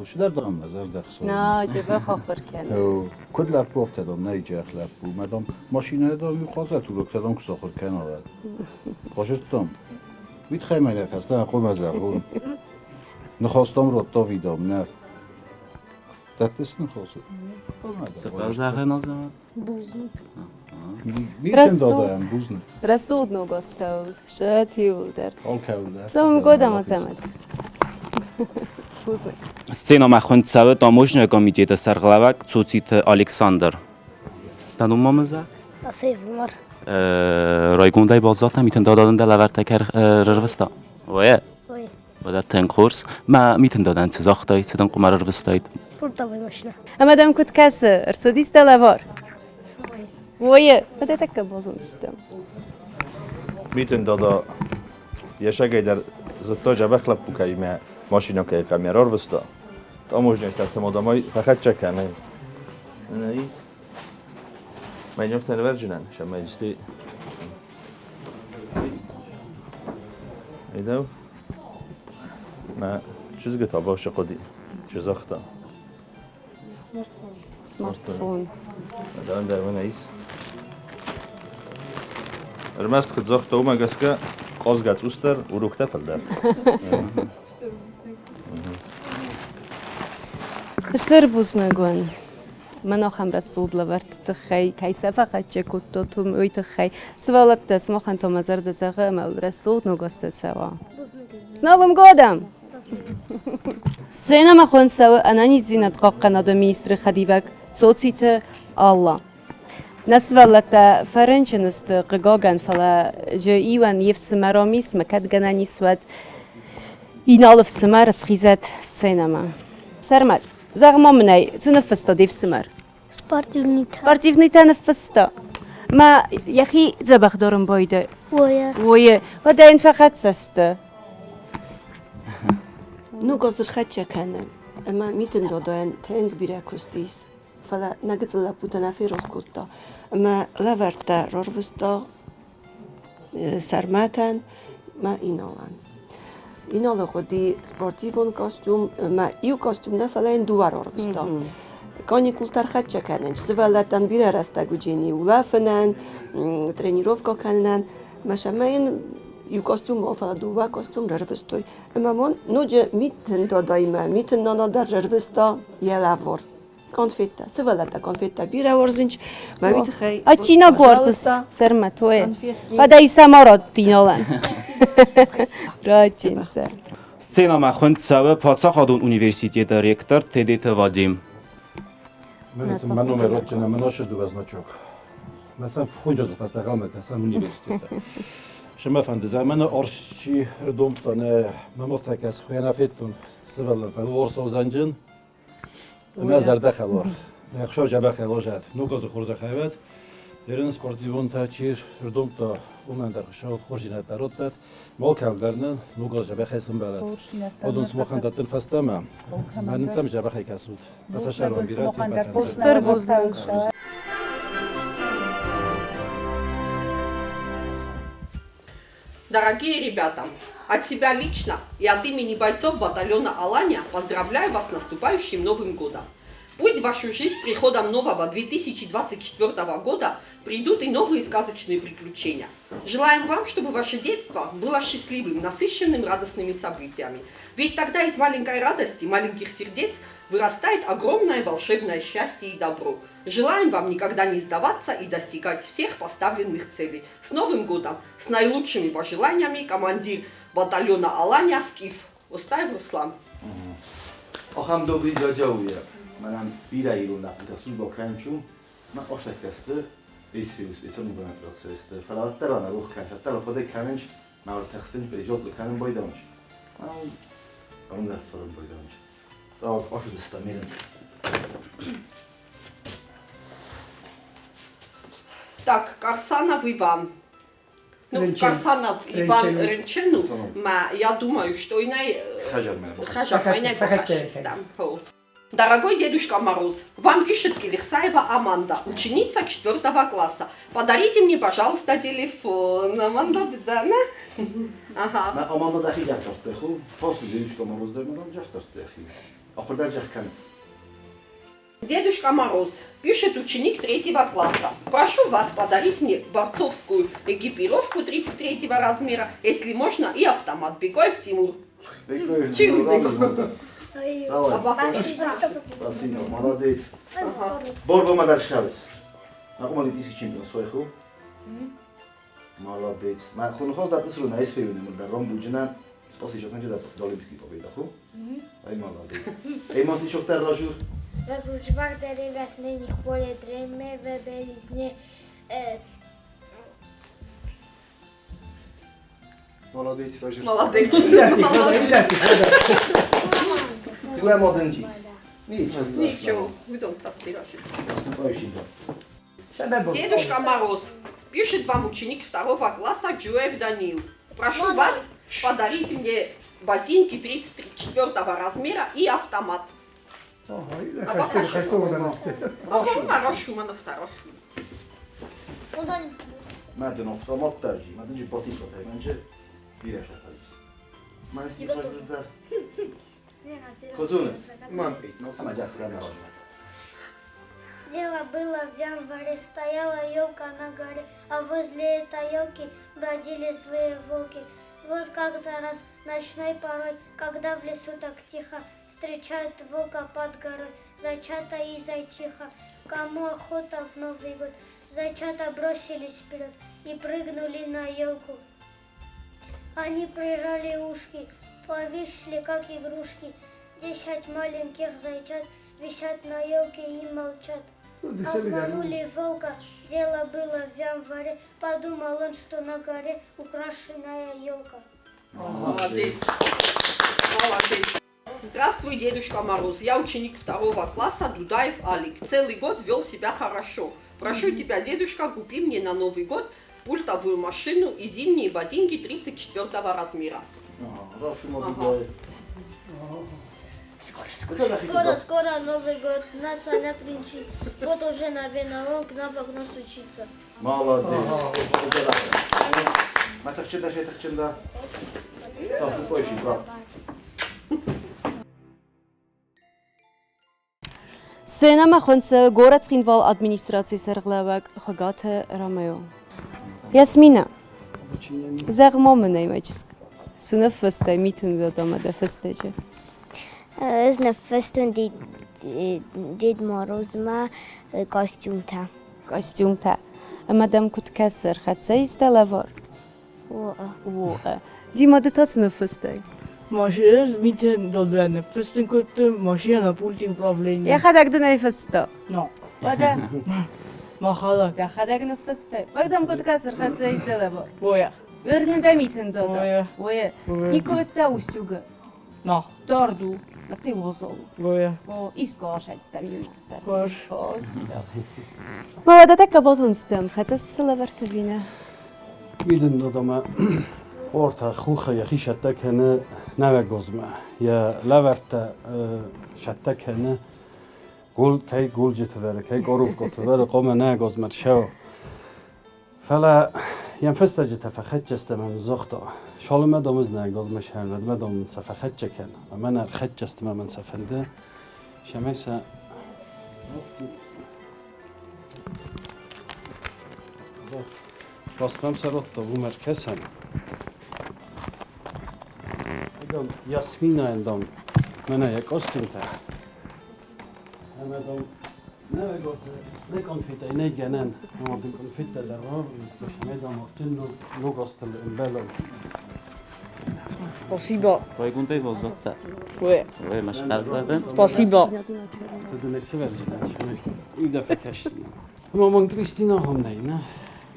Чидӕр дам мӕ зӕрдӕ хцон. На, дзӕбӕх ахуыр кӕны. Куыд лӕппу, афтӕ дам нӕй джех лӕппу. Мӕ дам машинӕйы дам иу хъазӕт уроктӕ дам куы сахуыр кӕна, уӕд. Базыдтам. Уый тыххӕй мӕ нӕ фӕстӕмӕ хъуамӕ зӕгъон. Ныхас дам радта видам, нӕ. Дӕттыс ныхасы? Зӕгъӕн азӕмӕт? Бузныг. Митын дадаӕн бузныг. Рӕсугъд ног астӕуыл, сӕт иуылдӕр. Алкӕуыл дӕр. С годом, Азӕмӕт. Бузныг. Сценӕмӕ хуынд цӕуы таможняйы комитеты сӕргълӕууӕг Цоциты Александр. Дӕ ном ма мын зӕгъ? Асаев Умар. Райгондӕй баззадтӕ Митын дада дын дӕ лӕвӕрттӕ кӕй ӕрвыста? Ой. Ой. Уӕдӕ тынг хорз. Мӕ Митын дадӕн цы загътай, цы дын къуымӕр ӕрвыстаид? Пультовый машина. Ӕмӕ дӕм куыд кӕсы? Ӕрцыдис дӕ лӕвар? Ой. Уӕдӕ тӕккӕ базондзыстӕм. Митын дада йӕ сагӕй дӕр зыдта дзӕбӕх лӕппу кӕимӕ машинӕ кӕй кӕм ӕрӕрвыста. Таможняйы сӕрты мадамӕй фӕхӕццӕ кӕны. Мӕ нӕфтӕ нывӕрджынӕн, сӕмӕ Идӕу? Мӕ чызгы та бавшы хъуыди. Чи загъта? Смартфон. Дӕн дӕр мӕнӕ ис. Ӕрмӕст куыд загъта, уымӕ гӕсгӕ хъазгӕ цъусдӕр, уроктӕ фылдӕр. Стыр бузныг уын. Мӕн ахӕм рӕсугъд лӕвӕртты тыххӕй, кӕй сӕ фӕхӕццӕ кодтат, уый тыххӕй. Сывӕллӕттӕ, сымахӕн та мӕ зӕрдӕ зӕгъы, ӕмӕ рӕсугъд ног азтӕ цӕуа. С Новым годом! Сценӕмӕ хуынд цӕуы ӕнӕниздзинад хъахъхъӕнады министры хӕдивӕг Цоциты Алла. Нӕ сывӕллӕттӕ фӕрынчын сты, хъыгагӕн, фӕлӕ джы иуӕн йе фсымӕр ам ис, мӕ кӕд гӕнӕн ис, уӕд Иналы фсымӕр схизӕд сценӕмӕ. Сӕрмӕт, зӕгъ-ма мын ӕй, цы ныффыста де фсымӕр? Спортивныйтӕ. Спортивныйтӕ ныффыста. Мӕ йӕхи дзӕбӕх дарын байдайы. Ое. Ое. Уӕдӕ йын фӕхӕццӕ сты. Ног аз ӕрхӕццӕ кӕны, ӕмӕ Митын дадайӕн тынг бирӕ куыст ис. Фӕлӕ нӕ гыццыл лӕппутӕ нӕ ферох кодта ӕмӕ лӕвӕрттӕ рарвыста Сӕрмӕтӕн мӕ Иналӕн. Иналы хъуыди спортивон костюм ӕмӕ иу костюм нӕ, фӕлӕ йын дыууӕ рарвыста. Каникултӕ ӕрхӕццӕ кӕнын, сывӕллӕттӕн бирӕ рӕстӕг уыдзӕни улӕфынӕн, тренировкӕ кӕнынӕн. Мӕ сӕмӕ йын иу костюм ма, фӕлӕ дыууӕ костюм рарвыстой. Ӕмӕ мон ноджы Митын дадаимӕ, Митын нана дӕр рарвыста йӕ лӕвар. Конфеттӕ, сывӕллӕттӕ конфеттӕ бирӕ уарзынц. Мӕ уый тыххӕй Ачинаг уарзыс, сӕрмӕ тое. Уӕдӕ исӕм радтиналӕн. Радтинсӕ. Сценӕмӕ хуынд цӕуы паддзахадон университеты ректор Тедеты Вадим. Мӕ номер отчина мӕ дыууӕ значок. Мӕ сӕм фхуджазы фӕстӕгъӕлмӕ кӕсӕм университеты. Сымӕ фӕнды заманы орсчи рдомдта нӕ мӕм афтӕ кӕс хуӕнӕ федтон сывӕллон фӕлӕ орсоузӕнджын Мӕ зӕрдӕ хӕлар. Ӕхсӕв дзӕбӕх ӕвазӕд. Ног азы хорзӕхӕй уӕд. Ерын спортивонтӕ чи рдомдта, уымӕн дӕр хуыцау хорздзинӕдтӕ раттӕд. Малкӕм дӕр нын ног аз дзӕбӕхӕй сӕмбӕлӕд. Уыдон сымахӕн дӕттын фӕстӕмӕ. Мӕнӕн сӕм дзӕбӕхӕй кӕсут. Ӕсӕсӕрон бирӕ цин Стыр бузныг. Дорогие ребята, от себя лично и от имени бойцов батальона «Алания» поздравляю вас с наступающим Новым годом. Пусть в вашу жизнь с приходом нового 2024 года придут и новые сказочные приключения. Желаем вам, чтобы ваше детство было счастливым, насыщенным радостными событиями. Ведь тогда из маленькой радости, маленьких сердец вырастает огромное волшебное счастье и добро. Желаем вам никогда не сдаваться и достигать всех поставленных целей. С Новым годом! С наилучшими пожеланиями командир батальона «Алания» Скиф. Остаев Руслан. Ахӕм добрый дядя уйӕ. Мӕнӕн бирӕ ирон лӕппутӕ службӕ кӕнчу, мӕ астӕккӕсты СВУ процессты. Фӕлӕ уӕддӕр ӕнӕ рох кӕнч, уӕддӕр хъуыды кӕнынч, мӕ ӕртӕхсынч, пережотли кӕнын байдӕнч. Ӕрмӕст цӕрын байдӕнч. Так, ацыдыстӕм ерын. Так, Карсанов Иван. Ну, Рынчын. Карсанов Иван Рынчын. Рынчыну, ма я думаю, что инай Хажар инай похашистам. Дорогой Дедушка Мороз, вам пишет Килихсаева Аманда, ученица четвертого класса. Подарите мне, пожалуйста, телефон. Аманда, да, на? Ага. Мӕ Аманда дӕхи джахтартты ху, фарсу Дедушка Мороз дӕр мадам джахтартты дӕхи. Ахуыр дӕр джах кӕныс. Дедушка Мороз, пишет ученик третьего класса. Прошу вас подарить мне борцовскую экипировку 33 размера, если можно, и автомат. Бекоев Тимур. Бекоев Чего Тимур, Давай. Спасибо, молодец. Борба мадаршавис. Акум олимпийский чемпион свой ху. Молодец. Ма хунхоз датыс ру на СФУ не мурда ром буджина. Спасибо, что там до олимпийский победа ху. Ай молодец. Эй, мас шохтар ражур. Вокруг деревясны поле дреме в белизне. Молодец, Ражур. Молодец. Ты младенчиц. Ничего страшного. Ничего, we don't trust you. Наступающий год. Дедушка Мороз, пишет вам ученик второго класса Джуэв Данил. Прошу вас подарить мне ботинки 34 размера и автомат. Маден автомат держи, маден же ботинка держи, маден же биреш атадис. Маден си кажеш Козунец. Ама джах Дело было в январе, стояла елка на горе, а возле этой елки бродили злые волки. Вот как-то раз ночной порой, когда в лесу так тихо, встречают волка под горой, зайчата и зайчиха. Кому охота в Новый год, зайчата бросились вперед и прыгнули на елку. Они прижали ушки, повисли, как игрушки. 10 маленьких зайчат висят на елке и молчат. Обманули волка, дело было в январе. Подумал он, что на горе украшенная елка. Молодец. Молодец. Здравствуй, Дедушка Мороз. Я ученик второго класса Дудаев Алик. Целый год вел себя хорошо. Прошу тебя, дедушка, купи мне на Новый год пультовую машину и зимние ботинки 34 размера. Скоро, скоро Новый год, нас она принчит. Вот уже, наверное, он к нам в окно стучится. Молодец. Матахчында, шайтахчында. Наступающий, брат. Сценӕмӕ хуынд цӕуы горӕт Цхинвал администрацийы сӕргълӕууӕг Хуыгаты Ромео. Ясмина, зӕгъ-ма мын ӕй, мӕ чызг, цы ныффыстай Митын Додомӕ дӕ фыстӕджы? Ӕз ныффыстон Дед Морозмӕ костюмтӕ. Костюмтӕ. Ӕмӕ дӕм куыд кӕсы, ӕрхӕццӕ ис дӕ лӕвар? О. О. Дима, ды та цы ныффыстай? Ӕз Митын Додойӕ ныффыссын кодтон машинӕ на пульте управления. Йӕхӕдӕг дын ӕй фыста? Но. Уӕдӕ? Мӕхӕдӕг. Дӕхӕдӕг ныффыстай? Уӕдӕм куыд кӕсы, ӕрхӕццӕ ис дӕ лӕвар? Оя. Уырны дӕ Митын Додо? Оя. Оя. Никуы уыдтӕ Устюгы? Но. Дард у, Azt уазал у. Оя. О, искашӕстӕм иумӕ. Хорз. Ма уӕдӕ тӕккӕ базондзыстӕм, хӕццӕ цы лӕвӕртты ӕви нӕ? Митын Додомӕ Ортӕ хухы йӕхи сӕттӕ кӕны нӕуӕггозмӕ. Йӕ лӕвӕрттӕ сӕттӕ кӕны гол, кӕй голджыты вӕры, кӕй коробкоты вӕры, хъуамӕ нӕгозмӕ ссӕуа. Фӕлӕ Йӕм фӕстаджытӕ фӕхӕццӕ сты ӕмӕ мын загъта, Шалымӕ дам ӕз нӕ газмӕ сӕрмӕдмӕ дам мын сӕ фӕхӕццӕ кӕн. Ӕмӕ нӕ ӕрхӕццӕ сты ӕмӕ мын сӕ фӕнды, цӕмӕй сӕ Раст мӕм сӕ радта, уым ӕркӕсӕм. Дам, Ясминайӕн дам, мӕнӕ йӕ костюмтӕ. Ӕмӕ дам, нӕ нӕ конфетӕй нӕ гӕнӕн, ӕмӕ дын конфеттӕ дӕр рарвыста, ӕмӕ дам афтӕ ног азтыл ӕмбӕлӕм. Спасибо. Райгондӕй баззадтӕ? Уе. Уе, мӕ схъӕлдзӕг. Спасибо. Афтӕ дын ӕй сывӕрдзынӕн, уый дӕ фӕкӕсдзынӕн. Ӕмӕ мын Кристина ахӕм нӕй, нӕ?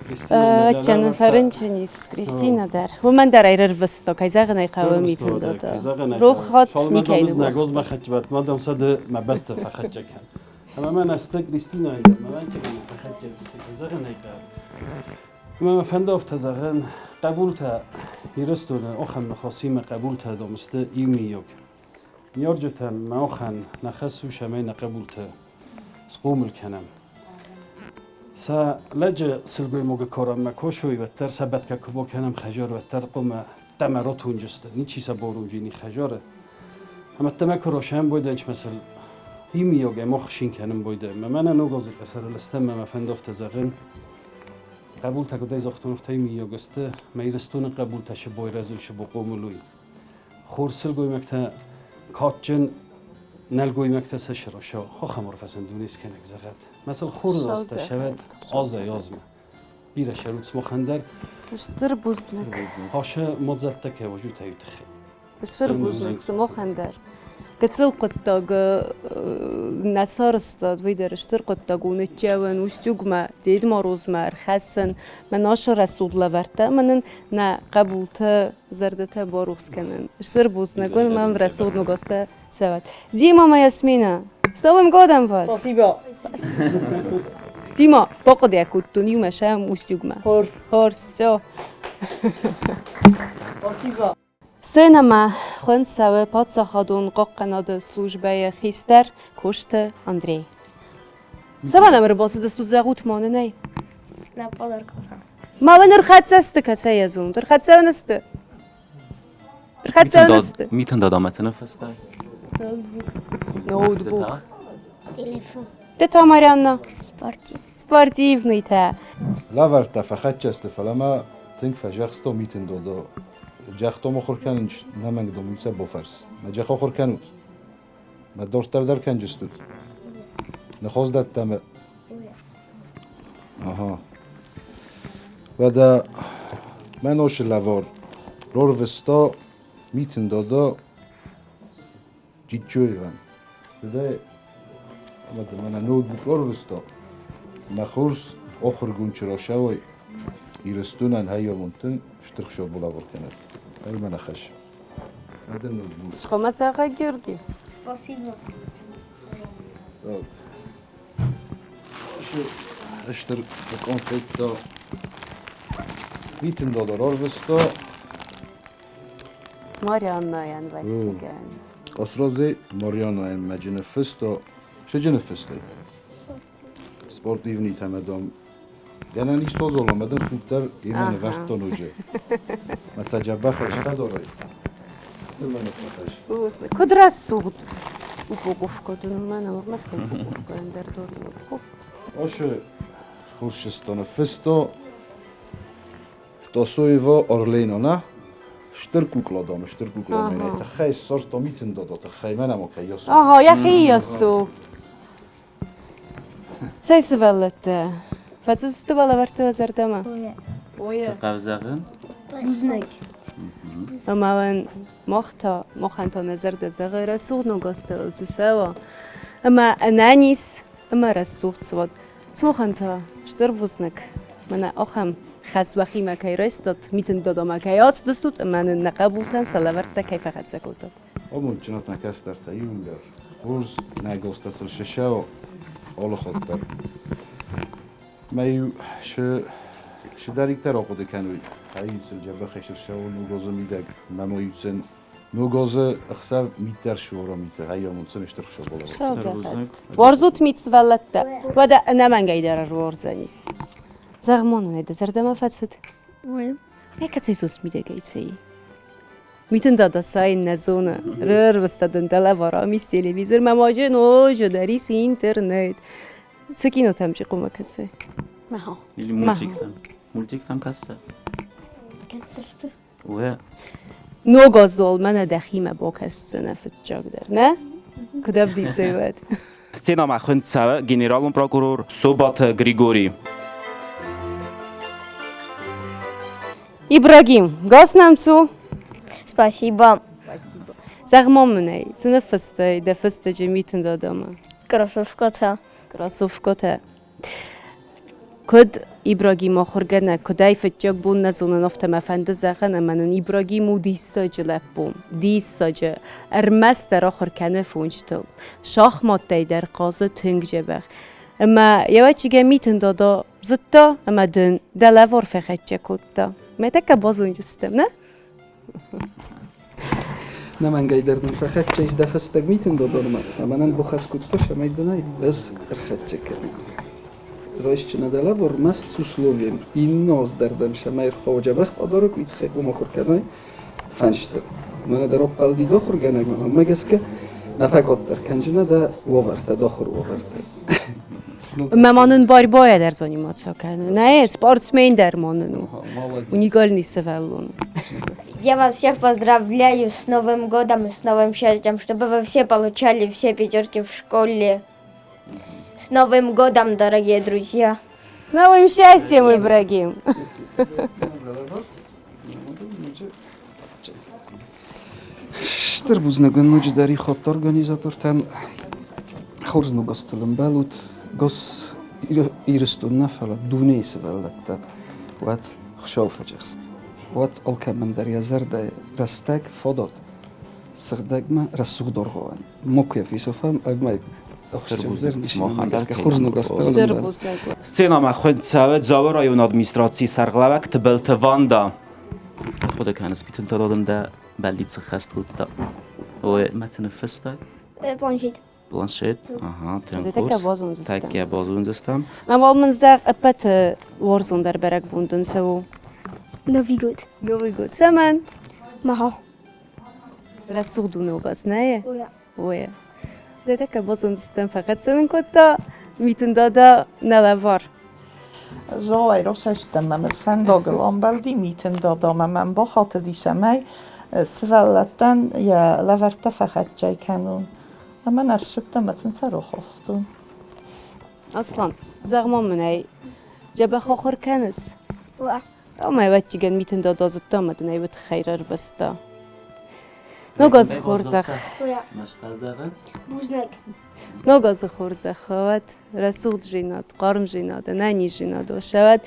Ӕвӕццӕгӕн фӕрынчын ис Кристина дӕр. Уымӕн дӕр ӕрӕрвыста, кӕй зӕгъын ӕй хъӕуы, Митын Дада. Рох хатт никӕй ныууагъта. Мадам сӕ ды мӕ бӕсты фӕхӕццӕ кӕн. Ӕмӕ мӕнӕ сты Кристинайы дӕр, мӕ фӕхӕццӕ кӕй зӕгъын ӕй хъӕуы. Ӕмӕ мӕ фӕнды афтӕ зӕгъын, хъӕбултӕ Ирыстоны ахӕм ныхасимӕ хъӕбултӕ дам сты иумийаг. Ныййарджытӕн махӕн нӕ хӕс у, цӕмӕй нӕ хъӕбулты схъомыл кӕнӕм. Сӕ лӕджы сылгоймагы карӕнмӕ косой, уӕддӕр сӕ бӕтгӕ куы бакӕнӕм хӕдзар, уӕддӕр хъуамӕ дӕмӕ ратонджысты, ничи сӕ барунджини хӕдзары. Ӕмӕ дӕмӕ куы расайӕм бойдӕнчмӕ сыл иумийагӕй мах хсин кӕнын бойдӕн. Мӕнӕ ног азы къӕсӕрыл стӕм ӕмӕ фӕнды афтӕ зӕгъын, хъӕбултӕ куыдӕй загътон, афтӕ иумийаг сты, мӕ Ирыстоны хъӕбултӕ сы байрӕзой, сы бахъомыл уой. Хорз сылгоймӕгтӕ кадджын нӕлгоймӕгтӕ сӕ сырӕза, ахӕм арфӕ дунескӕнӕг зӕгъӕд. Мӕ сыл хорз азтӕ сӕвӕд азӕй-азмӕ. Бирӕ сӕрут сымахӕн дӕр. Стыр бузныг. Ашы мадзӕлттӕ кӕй уыд, уый тыххӕй. Стыр бузныг сымахӕн дӕр. Гыццыл хъуыддаг нӕ сарӕзтат, уый дӕр стыр хъуыддаг у ныццӕуын Устюгмӕ, Дед Морозмӕ ӕрхӕссын мӕ нашы рӕсугъд лӕвӕрттӕ ӕмӕ нын нӕ хъӕбулты зӕрдӕтӕ барухс кӕнын. Стыр бузныг уын, мӕм рӕсугъд ногазтӕ цӕуӕд. Дима, моя Ясмина, с Новым годом вас! Спасибо. Дима, бахъуыдыйӕ кодтон иумӕ сӕм Устюгмӕ. Хорз. Хорз, все. Спасибо. Сценӕмӕ хуынд цӕуы паддзахадон хъахъхъӕнады службӕйы хистӕр Косты Андрей. Цӕмӕн ӕм ӕрбацыдыстут, зӕгъут ма нын ӕй? Нӕ подаркӕтӕ. Ма уын ӕрхӕццӕ сты, кӕцӕй йӕ зонут? Ӕрхӕццӕ уын сты? Ӕрхӕццӕ уын сты? Митын дадамӕ цы ныффыстай? Ноутбук. Телефон. Ты та, Марианна? Спортив. Спортивныйтӕ. Лӕвӕрттӕ фӕхӕццӕ сты, фӕлӕ ма тынг фӕзӕгъстон Митын Додо. Джӕхтом ахуыр кӕнын нӕмӕнг домынцӕ бофӕрс. Мӕ джӕх ахуыр кӕнут? Мӕ дорддӕр дӕр кӕнджыстут? Ныхос дӕттӕмӕ? Ага. Уӕдӕ мӕ носы лӕвар рорвыста Митын Додо Джиджджоевӕн. Уӕдӕ мӕнӕ ноутбук рорвыста. Мӕ хорз охыргун чыросӕуой Ирыстонӕн хаййомунтын стыр хсӕв булавор кӕнӕд. Ай мӕнӕ хӕс. Схъомӕ зӕгъа Георгий. Спасибо. Стыр конфеттӕ Митын Додо рорвыста. Марианнайӕн вӕццӕгӕн. Къосродзе Марианнайӕн мӕджы ныффыста, шыджы ныффыстай. Спортивный тӕмӕ дам гӕнӕн ис созола, мӕ дын худ дӕр имӕ нывӕрдтон уджы. Мӕ сӕ джабӕхӕй сфӕдорай. Цы мӕ ныффӕхӕс? Куыд рӕсугъд упаковка дын мӕнӕ ӕрмӕст упаковка ӕндӕр дор. Ошы хуршыстоны фысто Тосоево Орлено, на? Стыр кукла дам, стыр кукла мӕнӕ тыххӕй ссардта митын дада, тыххӕй мӕнӕ ма кӕй ясу. Ага, йӕхи ясу. Цӕй сывӕллӕттӕ, фӕцыдысты балӕвӕртты уӕ зӕрдӕмӕ? Цы хъӕуы зӕгъын? Бузныг. Ӕмӕ уын мах та, махӕн та нӕ зӕрдӕ зӕгъы рӕсугъд ног азтыл цы цӕуа. Ӕмӕ ӕнӕниз ӕмӕ рӕсугъд цы уӕд. Сымахӕн та стыр бузныг, мӕнӕ ахӕм хӕс уӕхимӕ кӕй райстат, митын дадамӕ кӕй ацыдыстут ӕмӕ нын нӕ хъӕбултӕн сӕ лӕвӕрттӕ кӕй фӕхӕццӕ кодтат. Амондджынат нӕ кӕстӕртӕ иууылдӕр. Хорз нӕ гостӕ сыл сысӕо алы хатт дӕр. Мӕ-иу цыдӕриддӕр ахъуыды кӕной, ӕй-иу дзӕбӕхӕй сырсӕуы ногазы мидӕг, мӕ-ма-иу сын ногазы ӕхсӕв мит дӕр суара миты, ӕй амонд сын стыр хсӕв балӕвар. Уарзут мит сывӕллӕттӕ, уӕдӕ ӕнӕмӕнгӕй дӕр ӕруардзӕнис. Зӕгъ-ма нын, дӕ зӕрдӕмӕ фӕцыд? Ой. Кӕцӕй зос мидӕгӕй цӕй? Митын дада сайын нӕ зоны. Рырвыста дын дӕ лӕвар ам ис телевизор, мӕ маджы ноджы дӕр ис интернет. Цы кинотӕм чи хъуамӕ кӕсы? Маха. Или мультиктӕм. Мультиктӕм кӕсы? Кӕддӕрты. Уе. Ног азол мӕнӕ дӕхимӕ бакӕсдзынӕ фыццагдӕр, нӕ? Куыд ӕвдисай уӕд? Сценамӕ хуынд цӕуы генералон прокурор Собаты Григорий. Ибрагим, гас нӕм цу. Спасибо. Спасибо. Зӕгъ-ма мын ӕй, цы ныффыстай дӕ фыстӕджы Митын дадамӕ? Кроссовкӕтӕ. Кроссовкӕтӕ. Куыд Ибрагим ахуыргӕнӕг, куыдӕй фыццаг бон нӕ зонын, афтӕ мӕ фӕнды зӕгъын, ӕмӕ нын Ибрагим у диссаджы лӕппу. Диссаджы. Ӕрмӕстдӕр ахуыр кӕны фунчтыл. Шахматтӕй дӕр хъазы тынг дзӕбӕх. Ӕмӕ йӕ Митын дада зыдта ӕмӕ дын дӕ лӕвар фӕхӕццӕ кодта. Мӕ тӕккӕ базонджыстӕм, нӕ? Нӕмӕнгӕй дӕр дын фӕхӕццӕ ис дӕ фӕстаг митын додормӕ, ӕмӕ нын бухӕс кодта, цӕмӕй дын ӕй ӕз ӕрхӕццӕ кӕнин. Райсджын дӕ лӕвар ӕрмӕст с условием, иннӕ аз дӕр дӕм цӕмӕй ӕрхауа дзӕбӕх подарок, уый тыххӕй хъуамӕ ахуыр кӕнай фӕнсты. Мӕнӕ дӕр ӕппӕлди дохуыргӕнӕгмӕ, мӕнмӕ гӕсгӕ нӕ фӕкъаддӕр кӕнджынӕ дӕ уавӕртӕ, дохуыр уавӕртӕ. Мӕ ма нын борьбойӕ дӕр заниматься кӕны. Нӕ, спортсмен дӕр ма нын у. Уникальный сывӕллон. Я вас всех поздравляю с Новым годом и с новым счастьем, чтобы вы все получали все пятерки в школе. С Новым годом, дорогие друзья! С новым счастьем, Ибрагим! Стыр бузныг уын ноджыдӕр ихатты организатортӕн. Хорз ногазтыл ӕмбӕлут. Гос Ирыстон нӕ, фӕлӕ дунейы сывӕллӕттӕ. Уӕд Хуыцау фӕдзӕхст. Уӕд алкӕмӕн дӕр йӕ зӕрдӕйы рӕстӕг фадат сыгъдӕгмӕ рӕсугъд аргъуан. Мокуя фесафӕм ӕмӕ Сценамӕ хуынд цӕуы Дзауы районы администрацийы сӕргълӕууӕг Тыбылты Ванда. Куыд хъуыды кӕныс, Митын дада дӕ бӕллиц сӕххӕст кодта? Ой, мӕ цы ныффыстай? Планшет. Планшет? Ага, тынг хорз. Тӕккӕ базондзыстӕм. Мӕ уал мын зӕгъ, ӕппӕты уарзондӕр бӕрӕгбон дын цы у? Новый год. Новый год. Цӕмӕн? Маха. Рӕсугъд у ногаз, нӕ? Ой. Дӕ тӕккӕ базондзыстӕм, фӕхӕццӕ нын кодта Митын дада нӕ лӕвар. Зоай росӕстӕм ӕмӕ фӕндагыл амбӕлди Митын дадамӕ мӕм бахатыди, цӕмӕй сывӕллӕттӕн йӕ лӕвӕрттӕ фӕхӕццӕ кӕнон. Ӕмӕ ӕрцыдтӕн ӕмӕ сын сӕ рохастон. Аслан, зӕгъ-ма мын ӕй, дзӕбӕх ахуыр кӕныс? Ӕмӕ ӕвӕццӕгӕн Митын дада зыдта ӕмӕ дын ӕй уый тыххӕй рарвыста. Ног азы хорзӕх! Бузныг. Ног азы хорзӕх уӕд, рӕсугъддзинад, хъармдзинад, ӕнӕниздзинад уӕд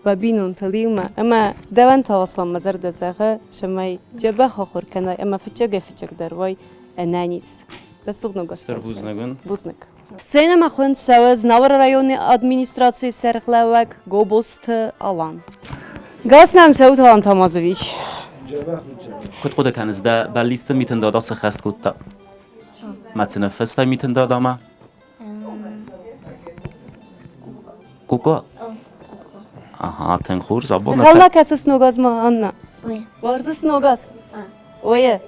бабинонтыл иумӕ. Ӕмӕ дӕуӕн та Аслан мӕ зӕрдӕ зӕгъы, цӕмӕй дзӕбӕх ахуыр кӕнай ӕмӕ фыццагӕй-фыццагдӕр уай ӕнӕниз. Рӕсугъд ног аз. Стыр бузныг уын. Бузныг. Сценӕмӕ хуынд цӕуы Знауыры районы администрацийы сӕргълӕууӕг Гобозты Алан. Гаснан цӕут Алан Тамазович. Куыд хъуыды кӕныс, дӕ бӕллицты Митын дада сӕххӕст кодта? Мӕ цы ныффыстай Митын дадамӕ? Куко? Ага, тынг хорз. Абон Ӕнхъӕлмӕ кӕсыс ног азмӕ, Анна? Уарзыс ног аз? Ое.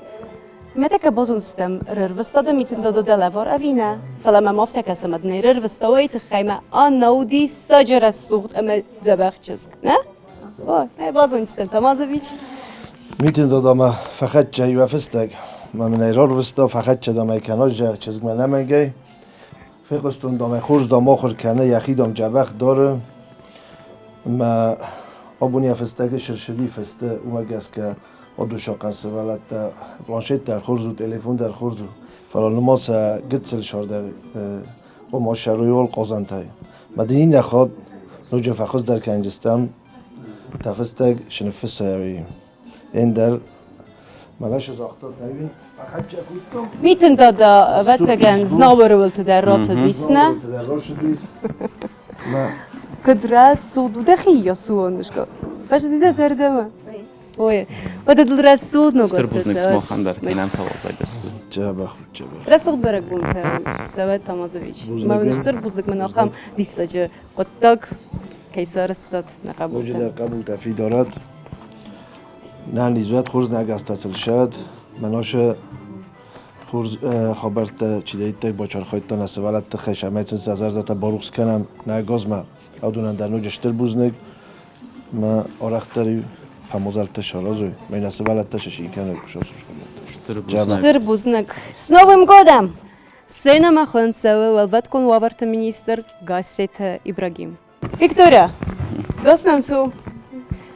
Мӕ тӕккӕ базондзыстӕм, рырвыста дӕ Митын дада дӕ лӕвар ӕви нӕ. Фӕлӕ мӕм афтӕ кӕсы, ӕмӕ дын ӕй рырвыста уый тыххӕй мӕ Анна у диссаджы рӕсугъд ӕмӕ дзӕбӕх чызг, нӕ? О, ӕй базондзыстӕм, Тамазович. Митын дадамӕ фӕхӕццӕ и уӕ фыстӕг. Мӕ мын ӕй рарвыста, фӕхӕццӕ дам ӕй кӕна, зӕгъ, чызгмӕ нӕмӕнгӕй. Фехъуыстон, дам ӕй хорз дам ахуыр кӕны, йӕхи дам дзӕбӕх дары. Мӕ абон йӕ фыстӕгы сырсыди фысты, уымӕ гӕсгӕ Одушахъӕн сывӕллӕттӕ планшет дӕр хорз у, телефон дӕр хорз у, фӕлӕ нырма сӕ гыццыл сӕрдӕр ома сӕрой хъазӕнтӕй. Мӕ дын иннӕ хатт ноджы фӕхуыздӕр кӕндзыстӕм дӕ фыстӕг сыныффыссай ӕндӕр мӕнӕ шы загъта Митын дада, ӕвӕццӕгӕн, Знауыры уылты дӕр рацыдис, нӕ? Куыд рӕсугъд у дӕхи йасуонышко. Фӕзынди дӕ зӕрдӕмӕ? Ой, уӕдӕ дыл рӕсугъд ног Стыр бузныг сымахӕн дӕр, кӕнӕм фӕуазӕг Дзӕбӕх у, дзӕбӕх. Рӕсугъд бӕрӕгбонтӕ, Савет Тамазович. Мӕ уын стыр бузныг мын ахӕм диссаджы хъуыддаг. Кӕй сарӕзтат нӕ хъӕбултӕн? Ноджыдӕр хъӕбултӕ фидарад, нӕниз уӕд, хорз нӕгӕстӕ сыл сӕд, мӕнӕ хорз хабӕрттӕ чидӕриддӕр бачархайдта нӕ сывӕллӕтты тыххӕй, цӕмӕй сын сӕ зӕрдӕтӕ барухс кӕнӕм нӕ газмӕ. Уыдонӕн дӕр ноджы стыр бузныг. Мӕ арӕхдӕр-иу хамозӕлттӕ саразой, мӕ нӕ сывӕллӕттӕ сысин кӕной куы Стыр бузныг. С Новым годом! Сценӕмӕ хуынд цӕуы Уӕлвӕткон уавӕрты министр Гассеты Ибрагим. Виктория, гас нӕм цу.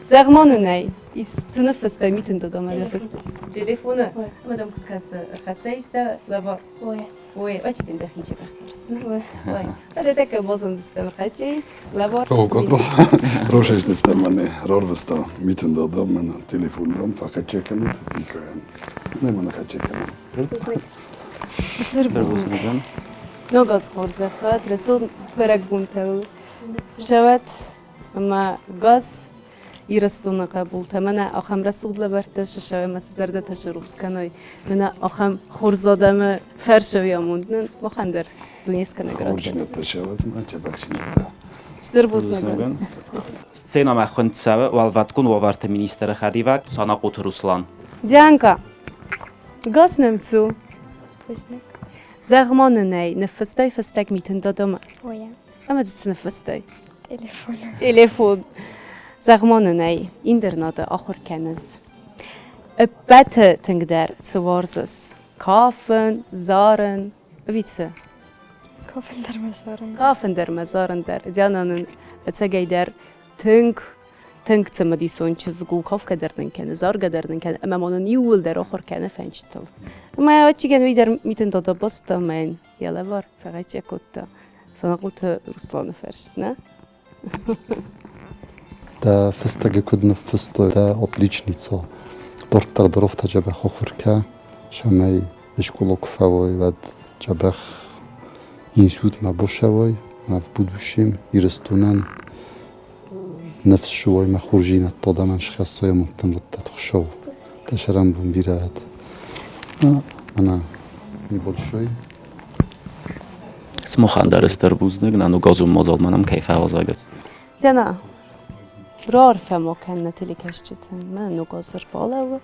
Зӕгъ-ма нын ӕй, ис цы ныффыста митын додомӕ ныффыста? Телефоны? Ӕмӕ дӕм куыд кӕсы, ӕрхӕццӕ ис дӕ лӕвар? Ой. Ой, очень дӕхи джебӕх Ой, а тӕккӕ базондзыстӕм, ӕрхӕццӕ ис лӕвар? О, как раз росӕстыстӕм мӕнӕ рарвыста митын дада мӕнӕ телефон дам фӕхӕццӕ кӕнут Викайӕн. Нӕ мӕнӕ хӕццӕ кӕнӕм. Стыр бузныг. Ног аз хорзӕх уӕд, рӕсугъд бӕрӕгбонтӕ сӕуӕд ӕмӕ газ Ирыстоны хъӕбултӕ мӕнӕ ахӕм рӕсугъд лӕвӕрттӕ сысӕуой ӕмӕ сӕ зӕрдӕтӕ срухс кӕной. Мӕнӕ ахӕм хорз адӕмы фӕрсӕуи амонд нын махӕн дӕр дунескӕнӕг раттӕд. Хорздзинӕдтӕ сӕуӕд ма дзӕбӕхдзинӕдтӕ. Стыр бузныг. Сценӕмӕ хуынд цӕуы Уӕлвӕткон уавӕрты министры хӕдивӕг Санахъоты Руслан. Дианка, гас нӕм цу. Зӕгъ-ма нын ӕй, ныффыстай фыстӕг Митын Дадамӕ? Ой. Ӕмӕ дзы цы ныффыстай? Телефон. Телефон. Зӕгъ-ма нын ӕй, интернаты ахуыр кӕныс. Ӕппӕты тынгдӕр цы уарзыс? Кафын, зарын, ӕви цы? Кафын дӕр мӕ зарын. Кафын дӕр мӕ зарын дӕр. Диана нын ӕцӕгӕйдӕр тынг тынг цымыдисон чызг у, кафгӕ дӕр нын кӕны, заргӕ дӕр нын кӕны, ӕмӕ ма нын иууылдӕр ахуыр кӕны фӕнчытыл. Ӕмӕ ӕвӕццӕгӕн уый дӕр митын дада баста, ӕмӕ йын йӕ лӕвар фӕгӕчче кодта Санахъоты Русланы фӕрс, нӕ? Дӕ фыстӕгы куыд ныффыстой, дӕ отличница дарддӕр дӕр афтӕ дзӕбӕх ахуыр кӕ, цӕмӕй скъола куы фӕуай, уӕд дзӕбӕх институтмӕ бацӕуай ӕмӕ в будущем Ирыстонӕн ныфс суой мӕ хорздзинӕдтӕ адӕмӕн схӕссой амондтӕн раттӕд Хуыцау. Дӕ сӕрӕнбон бирӕ уӕд. Мӕнӕ небольшой. Сымахӕн дӕр стыр бузныг, нӕ ногазон мадзалмӕ нӕм кӕй фӕуазӕг Диана, раарфӕ ма кӕн нӕ телекӕсджытӕн. Мӕнӕ ног аз ӕрбалӕууы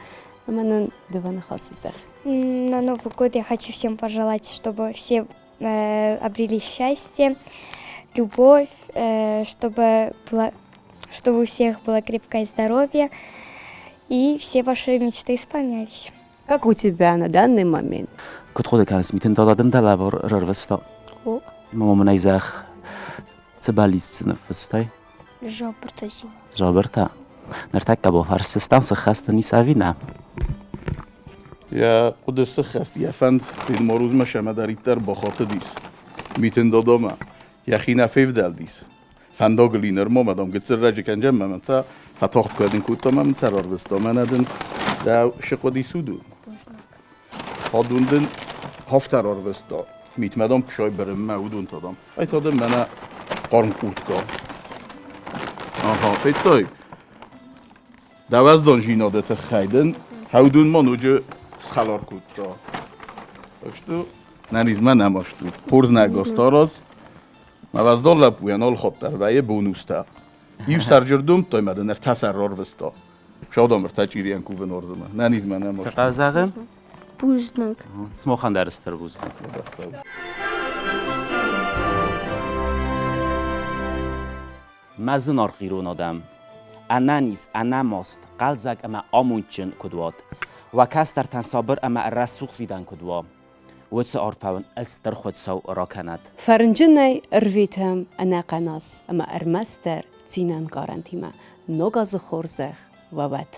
ӕмӕ нын дыууӕ ныхасы зӕгъ. На Новый год я хочу всем пожелать, чтобы все обрели счастье, любовь, чтобы, было, чтобы у всех было крепкое здоровье и все ваши мечты исполнялись. Как у тебя на данный момент? Куыд хъуыды кӕныс, Митын дада дын дӕ лӕвар ӕрӕрвыста? Мама мын ӕй зӕгъ, цы бӕллиц цы ныффыстай? Жабыртӕ. Жабыртӕ. Ныртӕккӕ бафӕрсдзыстӕм, цы хӕс дын ис ӕви нӕ? Йӕ хъуыды сыххӕст, йӕ фӕнд Дед Морозмӕ сӕмӕдӕриддӕр бахатыдис. Митын Додомӕ йӕхи нӕ февдӕлдис. Фӕндагыл и нырма, мадам, гыццыл раджы кӕнджӕн мӕ мын цӕ фӕтагъд кӕнын кодта мӕ мын цӕ рарвыста. Мӕнӕ дын дӕ сыхъуыди суду. Адон дын хафтӕ рарвыста. Митмӕ дам куысай бырынмӕ, уыдон та дам. Ай та дын мӕнӕ хъарм куртка. Аха, федтай? Дӕ уӕздандзинады тыххӕй дын хӕудун ма ноджы схӕлар кодта. Так что нӕнизмӕ нӕма стут. Хорз нӕ гостараз. Мӕ уӕздан лӕппуйӕн алхатт дӕр вӕййы бонустӕ. Иу сӕрджы рдомдтой мӕ дын ӕртӕ сӕр рарвыста. Саудам ӕртӕ чъирийӕн кувын уарзы мӕ. Нӕнизмӕ нӕма Цы хъӕзӕгъы? Бузныг. Сымахӕн дӕр стыр бузныг. Мӕ зынаргъ ирон адӕм, ӕнӕниз, ӕнӕмаст, хъӕлдзӕг ӕмӕ амондджын куыд уат, уӕ кӕстӕртӕн сабыр ӕмӕ рӕсугъд фидӕн куыд уа, уыцы арфӕ уын Стыр Хуыцау ракӕнӕд. Фӕрнджынӕй ӕрвитӕм ӕнӕхъӕн аз ӕмӕ ӕрмӕстдӕр цинӕнкъарӕнтимӕ Ног азы хорзӕх уӕ уӕд!